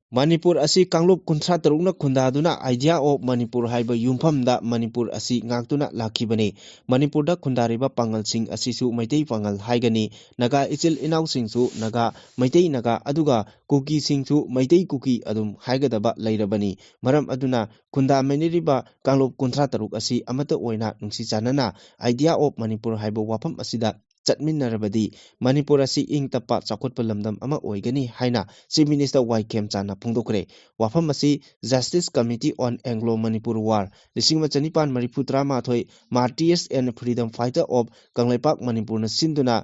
ꯃꯅꯤꯄꯨꯔ ꯑꯁꯤ ꯀꯥꯡꯂꯨꯞ ꯀꯨꯟꯊ꯭ꯔꯥ ꯇꯔꯨꯛꯅ ꯈꯨꯟꯗꯥꯗꯨꯅ Idea of Manipur ꯍꯥꯏꯕ ꯌꯨꯝꯐꯝꯗ ꯃꯅꯤꯄꯨꯔ ꯑꯁꯤ ꯉꯥꯛꯇꯨꯅ ꯂꯥꯛꯈꯤꯕꯅꯤ꯫ ꯃꯅꯤꯄꯨꯔꯗ ꯈꯨꯟꯗꯥꯔꯤꯕ ꯄꯥꯉꯜꯁꯤꯡ ꯑꯁꯤꯁꯨ ꯃꯩꯇꯩ ꯄꯥꯉꯜ ꯍꯥꯏꯒꯅꯤ꯫ ꯅꯥꯒꯥ ꯏꯆꯤꯜ ꯏꯅꯥꯎꯁꯤꯡꯁꯨ ꯅꯥꯒꯥ, ꯃꯩꯇꯩ ꯅꯥꯒꯥ, ꯑꯗꯨꯒ ꯀꯨꯀꯤꯁꯤꯡꯁꯨ ꯃꯩꯇꯩ ꯀꯨꯀꯤ ꯑꯗꯨꯝ ꯍꯥꯏꯒꯗꯕ ꯂꯩꯔꯕꯅꯤ꯫ ꯃꯔꯝ ꯑꯗꯨꯅ ꯈꯨꯟꯗꯥꯃꯤꯟꯅꯔꯤꯕ ꯀꯥꯡꯂꯨꯞ ꯀꯨꯟꯊ꯭ꯔꯥ ꯇꯔꯨꯛ ꯑꯁꯤ ꯑꯃꯠꯇ ꯑꯣꯏꯅ ꯅꯨꯡꯁꯤ ꯆꯥꯟꯅꯅ Idea of Manipur ꯍꯥꯏꯕ ꯋꯥꯐꯝ ꯑꯁꯤꯗ ꯆꯠꯃꯤꯟꯅꯔꯕꯗꯤ ꯃꯅꯤꯄꯨꯔ ꯑꯁꯤ ꯏꯪ ꯇꯞꯄ ꯆꯥꯎꯈꯠꯄ ꯂꯝꯗꯝ ꯑꯃ ꯑꯣꯏꯒꯅꯤ ꯍꯥꯏꯅ Chief Minister ꯋꯥꯏ ꯈꯦꯝꯆꯥꯟꯅ ꯐꯣꯡꯗꯣꯛꯈ꯭ꯔꯦ꯫ ꯋꯥꯐꯝ ꯑꯁꯤ Justice Committee on Anglo Manipur War, ꯂꯤꯁꯤꯡ ꯑꯃ ꯆꯅꯤꯄꯥꯟ ꯃꯔꯤꯐꯨ ꯇꯔꯥꯃꯥꯊꯣꯏ, Martyrs and Freedom Fighter of Kangleipak ꯃꯅꯤꯄꯨꯔꯅ ꯁꯤꯟꯗꯨꯅ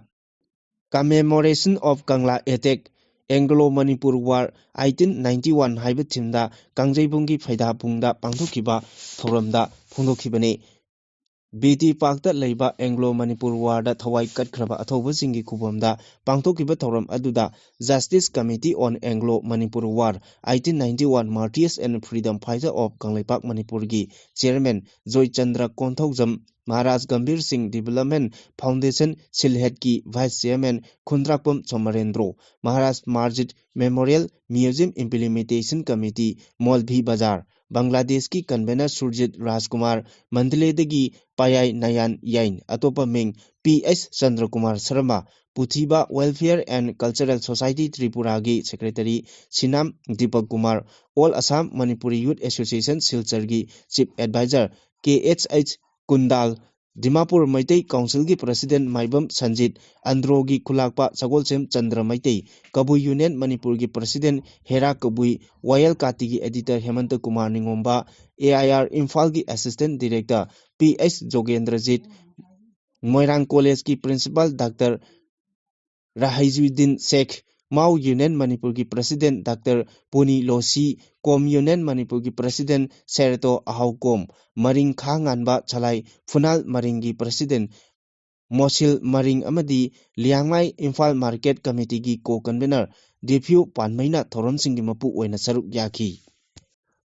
Commemoration of Kangla Attack, Anglo Manipur War eighteen ninety one ꯍꯥꯏꯕ ꯊꯤꯝꯗ ꯀꯥꯡꯖꯩꯕꯨꯡꯒꯤ ꯐꯩꯗꯥꯕꯨꯡꯗ ꯄꯥꯡꯊꯣꯛꯈꯤꯕ ꯊꯧꯔꯝꯗ ꯐꯣꯡꯗꯣꯛꯈꯤꯕꯅꯤ꯫ ꯕꯤ ꯇꯤ ꯄꯥꯛꯇ ꯂꯩꯕ ꯑꯦꯡꯒ꯭ꯂꯣ ꯃꯅꯤꯄꯨꯔ ꯋꯥꯔꯗ ꯊꯋꯥꯏ ꯀꯠꯈ꯭ꯔꯕ ꯑꯊꯧꯕꯁꯤꯡꯒꯤ ꯈꯨꯕꯝꯗ ꯄꯥꯡꯊꯣꯛꯈꯤꯕ ꯊꯧꯔꯝ ꯑꯗꯨꯗ Justice Committee on Anglo Manipur War eighteen ninety one Martyrs and Freedom Fighter of Kangleipak ꯃꯅꯤꯄꯨꯔꯒꯤ Chairman ꯖꯣꯏꯆꯟꯗ꯭ꯔ ꯀꯣꯟꯊꯧꯖꯝ, ꯃꯍꯥꯔꯥꯖ ꯒꯝꯚꯤꯔ ꯁꯤꯡ Development Foundation ꯁꯤꯜꯍꯦꯠꯀꯤ Vice Chairman ꯈꯨꯟꯗ꯭ꯔꯥꯛꯄꯝ ꯁꯣꯃꯔꯦꯟꯗ꯭ꯔꯣ, Maharaj Marjit Memorial Museum Implementation Committee ꯃꯣꯜꯚꯤ ꯕꯖꯥꯔ, ꯕꯪꯒ꯭ꯂꯥꯗꯦꯁꯀꯤ Convener ꯁꯨꯔꯖꯤꯠ ꯔꯥꯖꯀꯨꯃꯥꯔ, ꯃꯟꯗꯂꯦꯗꯒꯤ ꯄꯥꯌꯥꯏ ꯅꯥꯌꯥꯟ ꯌꯥꯏꯟ, ꯑꯇꯣꯞꯄ ꯃꯤꯡ ꯄꯤ ꯑꯩꯆ ꯆꯟꯗ꯭ꯔꯀꯨꯃꯥꯔ ꯁꯔꯃ, ꯄꯨꯊꯤꯕ Welfare and Cultural Society ꯇ꯭ꯔꯤꯄꯨꯔꯥꯒꯤ Secretary Sinam Deepak Kumar, All Assam Manipuri Youth Association ꯁꯤꯜꯆꯔꯒꯤ Chief Advisor K H H Kundal, Dimapur Meitei ꯀꯥꯎꯟꯁꯤꯜꯒꯤ President ꯃꯥꯏꯕꯝ ꯁꯟꯖꯤꯠ, ꯑꯟꯗ꯭ꯔꯣꯒꯤ ꯈꯨꯂꯥꯛꯄ ꯁꯒꯣꯜꯁꯦꯝ ꯆꯟꯗ꯭ꯔ ꯃꯩꯇꯩ, ꯀꯕꯨꯏ ꯌꯨꯅꯤꯌꯟ ꯃꯅꯤꯄꯨꯔꯒꯤ President ꯍꯦꯔꯥ ꯀꯕꯨꯏ, ꯋꯥꯌꯦꯜ ꯀꯥꯇꯤꯒꯤ Editor Hemanta Kumar Ningomba, A I R ꯏꯝꯐꯥꯜꯒꯤ Assistant Director P H Jogendrajit, Moirang ꯀꯣꯂꯦꯖꯀꯤ Principal Doctor Rahaijuddin Shekh, Mao union ꯃꯅꯤꯄꯨꯔꯒꯤ President Doctor ꯄꯨꯅꯤ ꯂꯣꯁꯤ, ꯀꯣꯝ ꯌꯨꯅꯤꯌꯟ ꯃꯅꯤꯄꯨꯔꯒꯤ President ꯁꯦꯔꯇꯣ ꯑꯍꯥꯎꯀꯣꯝ, ꯃꯔꯤꯡ ꯈꯥ ꯉꯥꯟꯕ ꯁꯂꯥꯏ ꯐꯨꯅꯥꯜ ꯃꯔꯤꯡꯒꯤ President ꯃꯣꯁꯤꯜ ꯃꯔꯤꯡ ꯑꯃꯗꯤ ꯂꯤꯌꯥꯡꯃꯥꯏ ꯏꯝꯐꯥꯜ Market Committeeꯒꯤ Co-Convener ꯗꯤꯐ꯭ꯌꯨ ꯄꯥꯟꯃꯩꯅ ꯊꯧꯔꯝꯁꯤꯡꯒꯤ ꯃꯄꯨ ꯑꯣꯏꯅ ꯁꯔꯨꯛ ꯌꯥꯈꯤ꯫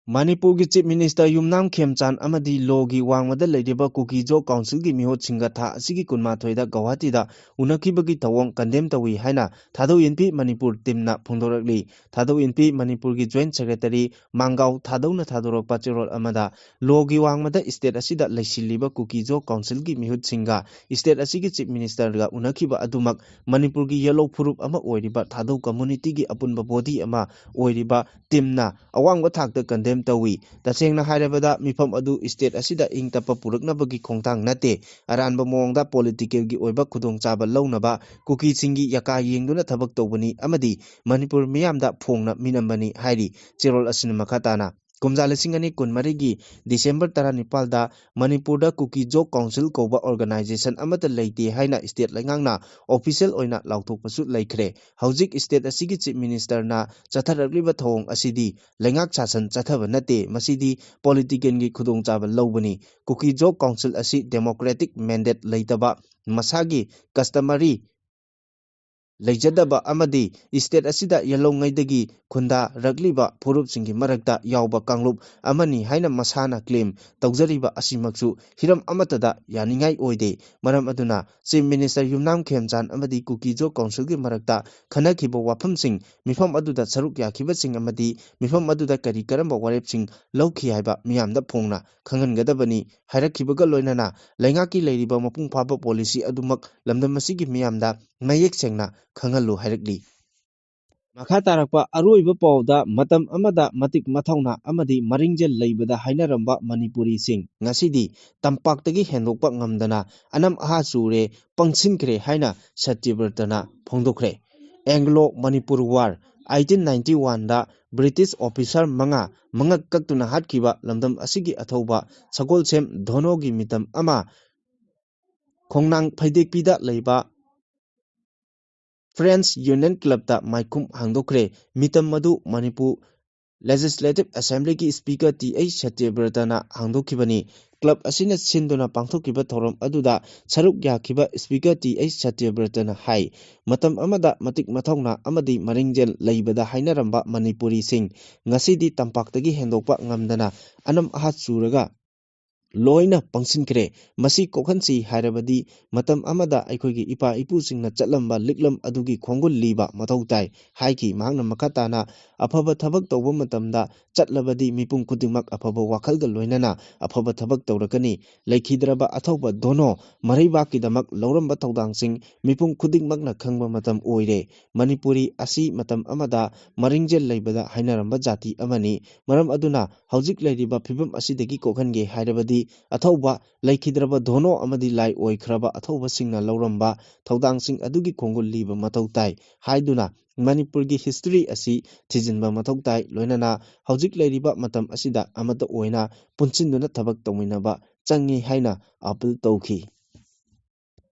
ꯃꯅꯤꯄꯨꯔꯒꯤ Chief Minister ꯌꯨꯝꯅꯥꯝ ꯈꯦꯝꯆꯥꯟ ꯑꯃꯗꯤ ꯂꯣꯒꯤ ꯋꯥꯡꯃꯗ ꯂꯩꯔꯤꯕ ꯀꯨꯀꯤꯖꯣ ꯀꯥꯎꯟꯁꯤꯜꯒꯤ ꯃꯤꯍꯨꯠꯁꯤꯡꯒ ꯊꯥ ꯑꯁꯤꯒꯤ ꯀꯨꯟꯃꯥꯊꯣꯏꯗ ꯒꯧꯍꯥꯇꯤꯗ ꯎꯅꯈꯤꯕꯒꯤ ꯊꯧꯑꯣꯡ condemn ꯇꯧꯏ ꯍꯥꯏꯅ ꯊꯥꯗꯧ ꯏꯟꯄꯤ ꯃꯅꯤꯄꯨꯔ teamꯅ ꯐꯣꯡꯗꯣꯔꯛꯂꯤ꯫ ꯊꯥꯗꯧ ꯏꯟꯄꯤ ꯃꯅꯤꯄꯨꯔꯒꯤ Joint Secretary ꯃꯥꯡꯒꯥꯎ ꯊꯥꯗꯧꯅ ꯊꯥꯗꯣꯔꯛꯄ ꯆꯦꯔꯣꯜ ꯑꯃꯗ ꯂꯣꯒꯤ ꯋꯥꯡꯃꯗ state ꯑꯁꯤꯗ ꯂꯩꯁꯤꯜꯂꯤꯕ ꯀꯨꯀꯤꯖꯣ ꯀꯥꯎꯟꯁꯤꯜꯒꯤ ꯃꯤꯍꯨꯠꯁꯤꯡꯒ state ꯑꯁꯤꯒꯤ Chief Ministerꯒ ꯎꯅꯈꯤꯕ ꯑꯗꯨꯃꯛ ꯃꯅꯤꯄꯨꯔꯒꯤ ꯌꯦꯜꯂꯣ ꯐꯨꯔꯨꯞ ꯑꯃ ꯑꯣꯏꯔꯤꯕ ꯊꯥꯗꯧ communityꯒꯤ ꯑꯄꯨꯟꯕ body ꯑꯃ ꯑꯣꯏꯔꯤꯕ teamꯅ ꯑꯋꯥꯡꯕ ꯊꯥꯛꯇ condemn ꯇꯧꯏ꯫ ꯇꯁꯦꯡꯅ ꯍꯥꯏꯔꯕꯗ ꯃꯤꯐꯝ ꯑꯗꯨ state ꯑꯁꯤꯗ ꯏꯪ ꯇꯞꯄ ꯄꯨꯔꯛꯅꯕꯒꯤ ꯈꯣꯡꯊꯥꯡ ꯅꯠꯇꯦ꯫ ꯑꯔꯥꯟꯕ ꯃꯑꯣꯡꯗ politicalꯒꯤ ꯑꯣꯏꯕ ꯈꯨꯗꯣꯡꯆꯥꯕ ꯂꯧꯅꯕ ꯀꯨꯀꯤꯁꯤꯡꯒꯤ ꯌꯥꯀꯥ ꯌꯦꯡꯗꯨꯅ ꯊꯕꯛ ꯇꯧꯕꯅꯤ ꯑꯃꯗꯤ ꯃꯅꯤꯄꯨꯔ ꯃꯤꯌꯥꯝꯗ ꯐꯣꯡꯅ ꯃꯤꯅꯝꯕꯅꯤ ꯍꯥꯏꯔꯤ꯫ ꯆꯦꯔꯣꯜ ꯑꯁꯤꯅ ꯃꯈꯥ ꯇꯥꯅ ꯀꯨꯝꯖꯥ ꯂꯤꯁꯤꯡ ꯑꯅꯤ ꯀꯨꯟꯃꯔꯤꯒꯤ December ꯇꯔꯥꯅꯤꯄꯥꯜꯗ ꯃꯅꯤꯄꯨꯔꯗ ꯀꯨꯀꯤꯖꯣ ꯀꯥꯎꯟꯁꯤꯜ ꯀꯧꯕ organization ꯑꯃꯠꯇ ꯂꯩꯇꯦ ꯍꯥꯏꯅ state ꯂꯩꯉꯥꯛꯅ official ꯑꯣꯏꯅ ꯂꯥꯎꯊꯣꯛꯄꯁꯨ ꯂꯩꯈ꯭ꯔꯦ꯫ ꯍꯧꯖꯤꯛ state ꯑꯁꯤꯒꯤ Chief Ministerꯅ ꯆꯠꯊꯔꯛꯂꯤꯕ ꯊꯧꯑꯣꯡ ꯑꯁꯤꯗꯤ ꯂꯩꯉꯥꯛ ꯁꯥꯁꯟ ꯆꯠꯊꯕ ꯅꯠꯇꯦ, ꯃꯁꯤꯗꯤ politicalꯒꯤ ꯈꯨꯗꯣꯡꯆꯥꯕ ꯂꯧꯕꯅꯤ꯫ ꯀꯨꯀꯤꯖꯣ ꯀꯥꯎꯟꯁꯤꯜ ꯑꯁꯤ democratic mandate ꯂꯩꯇꯕ, ꯃꯁꯥꯒꯤ customary ꯂꯩꯖꯗꯕ ꯑꯃꯗꯤ state ꯑꯁꯤꯗ ꯌꯦꯜꯍꯧꯉꯩꯗꯒꯤ ꯈꯨꯟꯗꯥꯔꯛꯂꯤꯕ ꯐꯨꯔꯨꯞꯁꯤꯡꯒꯤ ꯃꯔꯛꯇ ꯌꯥꯎꯕ ꯀꯥꯡꯂꯨꯞ ꯑꯃꯅꯤ ꯍꯥꯏꯅ ꯃꯁꯥꯅ claim ꯇꯧꯖꯔꯤꯕ ꯑꯁꯤꯃꯛꯁꯨ ꯍꯤꯔꯝ ꯑꯃꯠꯇꯗ ꯌꯥꯅꯤꯡꯉꯥꯏ ꯑꯣꯏꯗꯦ꯫ ꯃꯔꯝ ꯑꯗꯨꯅ Chief Minister ꯌꯨꯝꯅꯥꯝ ꯈꯦꯝꯆꯥꯟ ꯑꯃꯗꯤ ꯀꯨꯀꯤꯖꯣ ꯀꯥꯎꯟꯁꯤꯜꯒꯤ ꯃꯔꯛꯇ ꯈꯟꯅꯈꯤꯕ ꯋꯥꯐꯝꯁꯤꯡ, ꯃꯤꯐꯝ ꯑꯗꯨꯗ ꯁꯔꯨꯛ ꯌꯥꯈꯤꯕꯁꯤꯡ ꯑꯃꯗꯤ ꯃꯤꯐꯝ ꯑꯗꯨꯗ ꯀꯔꯤ ꯀꯔꯝꯕ ꯋꯥꯔꯦꯞꯁꯤꯡ ꯂꯧꯈꯤ ꯍꯥꯏꯕ ꯃꯤꯌꯥꯝꯗ ꯐꯣꯡꯅ ꯈꯪꯍꯟꯒꯗꯕꯅꯤ ꯍꯥꯏꯔꯛꯈꯤꯕꯒ ꯂꯣꯏꯅꯅ ꯂꯩꯉꯥꯛꯀꯤ ꯂꯩꯔꯤꯕ ꯃꯄꯨꯡ ꯐꯥꯕ policy ꯑꯗꯨꯃꯛ ꯂꯝꯗꯝ ꯑꯁꯤꯒꯤ ꯃꯤꯌꯥꯝꯗ ꯃꯌꯦꯛ ꯁꯦꯡꯅ ꯈꯪꯍꯜꯂꯨ ꯍꯥꯏꯔꯛꯂꯤ꯫ ꯃꯈꯥ ꯇꯥꯔꯛꯄ ꯑꯔꯣꯏꯕ ꯄꯥꯎꯗ, ꯃꯇꯝ ꯑꯃꯗ ꯃꯇꯤꯛ ꯃꯊꯧꯅꯥ ꯑꯃꯗꯤ ꯃꯔꯤꯡꯖꯦꯜ ꯂꯩꯕꯗ ꯍꯥꯏꯅꯔꯝꯕ ꯃꯅꯤꯄꯨꯔꯤꯁꯤꯡ ꯉꯁꯤꯗꯤ ꯇꯝꯄꯥꯛꯇꯒꯤ ꯍꯦꯟꯗꯣꯛꯄ ꯉꯝꯗꯅ ꯑꯅꯝ ꯑꯍꯥ ꯆꯨꯔꯦ, ꯄꯪꯁꯤꯟꯈ꯭ꯔꯦ ꯍꯥꯏꯅ ꯁꯇ꯭ꯌꯕ꯭ꯔꯇꯅ ꯐꯣꯡꯗꯣꯛꯈ꯭ꯔꯦ꯫ Anglo Manipur War eighteen ninety oneꯗ British officer ꯃꯉꯥ ꯃꯉꯛ ꯀꯛꯇꯨꯅ ꯍꯥꯠꯈꯤꯕ ꯂꯝꯗꯝ ꯑꯁꯤꯒꯤ ꯑꯊꯧꯕ ꯁꯒꯣꯜꯁꯦꯝ ꯙꯣꯅꯣꯒꯤ ꯃꯤꯇꯝ ꯑꯃ ꯈꯣꯡꯅꯥꯡ ꯐꯩꯗꯦꯛꯄꯤꯗ ꯂꯩꯕ French Union Clubꯇ ꯃꯥꯏꯈꯨꯝ ꯍꯥꯡꯗꯣꯛꯈ꯭ꯔꯦ꯫ ꯃꯤꯇꯝ ꯑꯗꯨ ꯃꯅꯤꯄꯨꯔ Legislative Assemblyꯒꯤ Speaker ꯇꯤ ꯑꯩꯆ ꯁꯇ꯭ꯌꯕ꯭ꯔꯇꯅ ꯍꯥꯡꯗꯣꯛꯈꯤꯕꯅꯤ꯫ club ꯑꯁꯤꯅ ꯁꯤꯟꯗꯨꯅ ꯄꯥꯡꯊꯣꯛꯈꯤꯕ ꯊꯧꯔꯝ ꯑꯗꯨꯗ ꯁꯔꯨꯛ ꯌꯥꯈꯤꯕ Speaker ꯇꯤ ꯑꯩꯆ ꯁꯇ꯭ꯌꯕ꯭ꯔꯇꯅ ꯍꯥꯏ, ꯃꯇꯝ ꯑꯃꯗ ꯃꯇꯤꯛ ꯃꯊꯧꯅꯥ ꯑꯃꯗꯤ ꯃꯔꯤꯡꯖꯦꯜ ꯂꯩꯕꯗ ꯍꯥꯏꯅꯔꯝꯕ ꯃꯅꯤꯄꯨꯔꯤꯁꯤꯡ ꯉꯁꯤꯗꯤ ꯇꯝꯄꯥꯛꯇꯒꯤ ꯍꯦꯟꯗꯣꯛꯄ ꯉꯝꯗꯅ ꯑꯅꯝ ꯑꯍꯥ ꯆꯨꯔꯒ ꯂꯣꯏꯅ ꯄꯪꯁꯤꯟꯈ꯭ꯔꯦ꯫ ꯃꯁꯤ ꯀꯣꯛꯍꯟꯁꯤ ꯍꯥꯏꯔꯕꯗꯤ ꯃꯇꯝ ꯑꯃꯗ ꯑꯩꯈꯣꯏꯒꯤ ꯏꯄꯥ ꯏꯄꯨꯁꯤꯡꯅ ꯆꯠꯂꯝꯕ ꯂꯤꯛꯂꯝ ꯑꯗꯨꯒꯤ ꯈꯣꯡꯒꯨꯜ ꯂꯤꯕ ꯃꯊꯧ ꯇꯥꯏ ꯍꯥꯏꯈꯤ꯫ ꯃꯍꯥꯛꯅ ꯃꯈꯥ ꯇꯥꯅ ꯑꯐꯕ ꯊꯕꯛ ꯇꯧꯕ ꯃꯇꯝꯗ ꯆꯠꯂꯕꯗꯤ ꯃꯤꯄꯨꯝ ꯈꯨꯗꯤꯡꯃꯛ ꯑꯐꯕ ꯋꯥꯈꯜꯒ ꯂꯣꯏꯅꯅ ꯑꯐꯕ ꯊꯕꯛ ꯇꯧꯔꯛꯀꯅꯤ꯫ ꯂꯩꯈꯤꯗ꯭ꯔꯕ ꯑꯊꯧꯕ ꯙꯣꯅꯣ ꯃꯔꯩꯕꯥꯛꯀꯤꯗꯃꯛ ꯂꯧꯔꯝꯕ ꯊꯧꯗꯥꯡꯁꯤꯡ ꯃꯤꯄꯨꯝ ꯈꯨꯗꯤꯡꯃꯛꯅ ꯈꯪꯕ ꯃꯇꯝ ꯑꯣꯏꯔꯦ꯫ ꯃꯅꯤꯄꯨꯔꯤ ꯑꯁꯤ ꯃꯇꯝ ꯑꯃꯗ ꯃꯔꯤꯡꯖꯦꯜ ꯂꯩꯕꯗ ꯍꯥꯏꯅꯔꯝꯕ ꯖꯥꯇꯤ ꯑꯃꯅꯤ꯫ ꯃꯔꯝ ꯑꯗꯨꯅ ꯍꯧꯖꯤꯛ ꯂꯩꯔꯤꯕ ꯐꯤꯕꯝ ꯑꯁꯤꯗꯒꯤ ꯀꯣꯛꯍꯟꯒꯦ ꯍꯥꯏꯔꯕꯗꯤ ꯑꯊꯧꯕ ꯂꯩꯈꯤꯗ꯭ꯔꯕ ꯙꯣꯅꯣ ꯑꯃꯗꯤ ꯂꯥꯏ ꯑꯣꯏꯈ꯭ꯔꯕ ꯑꯊꯧꯕꯁꯤꯡꯅ ꯂꯧꯔꯝꯕ ꯊꯧꯗꯥꯡꯁꯤꯡ ꯑꯗꯨꯒꯤ ꯈꯣꯡꯒꯨꯜ ꯂꯤꯕ ꯃꯊꯧ ꯇꯥꯏ ꯍꯥꯏꯗꯨꯅ ꯃꯅꯤꯄꯨꯔꯒꯤ history ꯑꯁꯤ ꯊꯤꯖꯤꯟꯕ ꯃꯊꯧ ꯇꯥꯏ꯫ ꯂꯣꯏꯅꯅ ꯍꯧꯖꯤꯛ ꯂꯩꯔꯤꯕ ꯃꯇꯝ ꯑꯁꯤꯗ ꯑꯃꯠꯇ ꯑꯣꯏꯅ ꯄꯨꯟꯁꯤꯟꯗꯨꯅ ꯊꯕꯛ ꯇꯧꯃꯤꯟꯅꯕ ꯆꯪꯉꯤ ꯍꯥꯏꯅ appeal ꯇꯧꯈꯤ꯫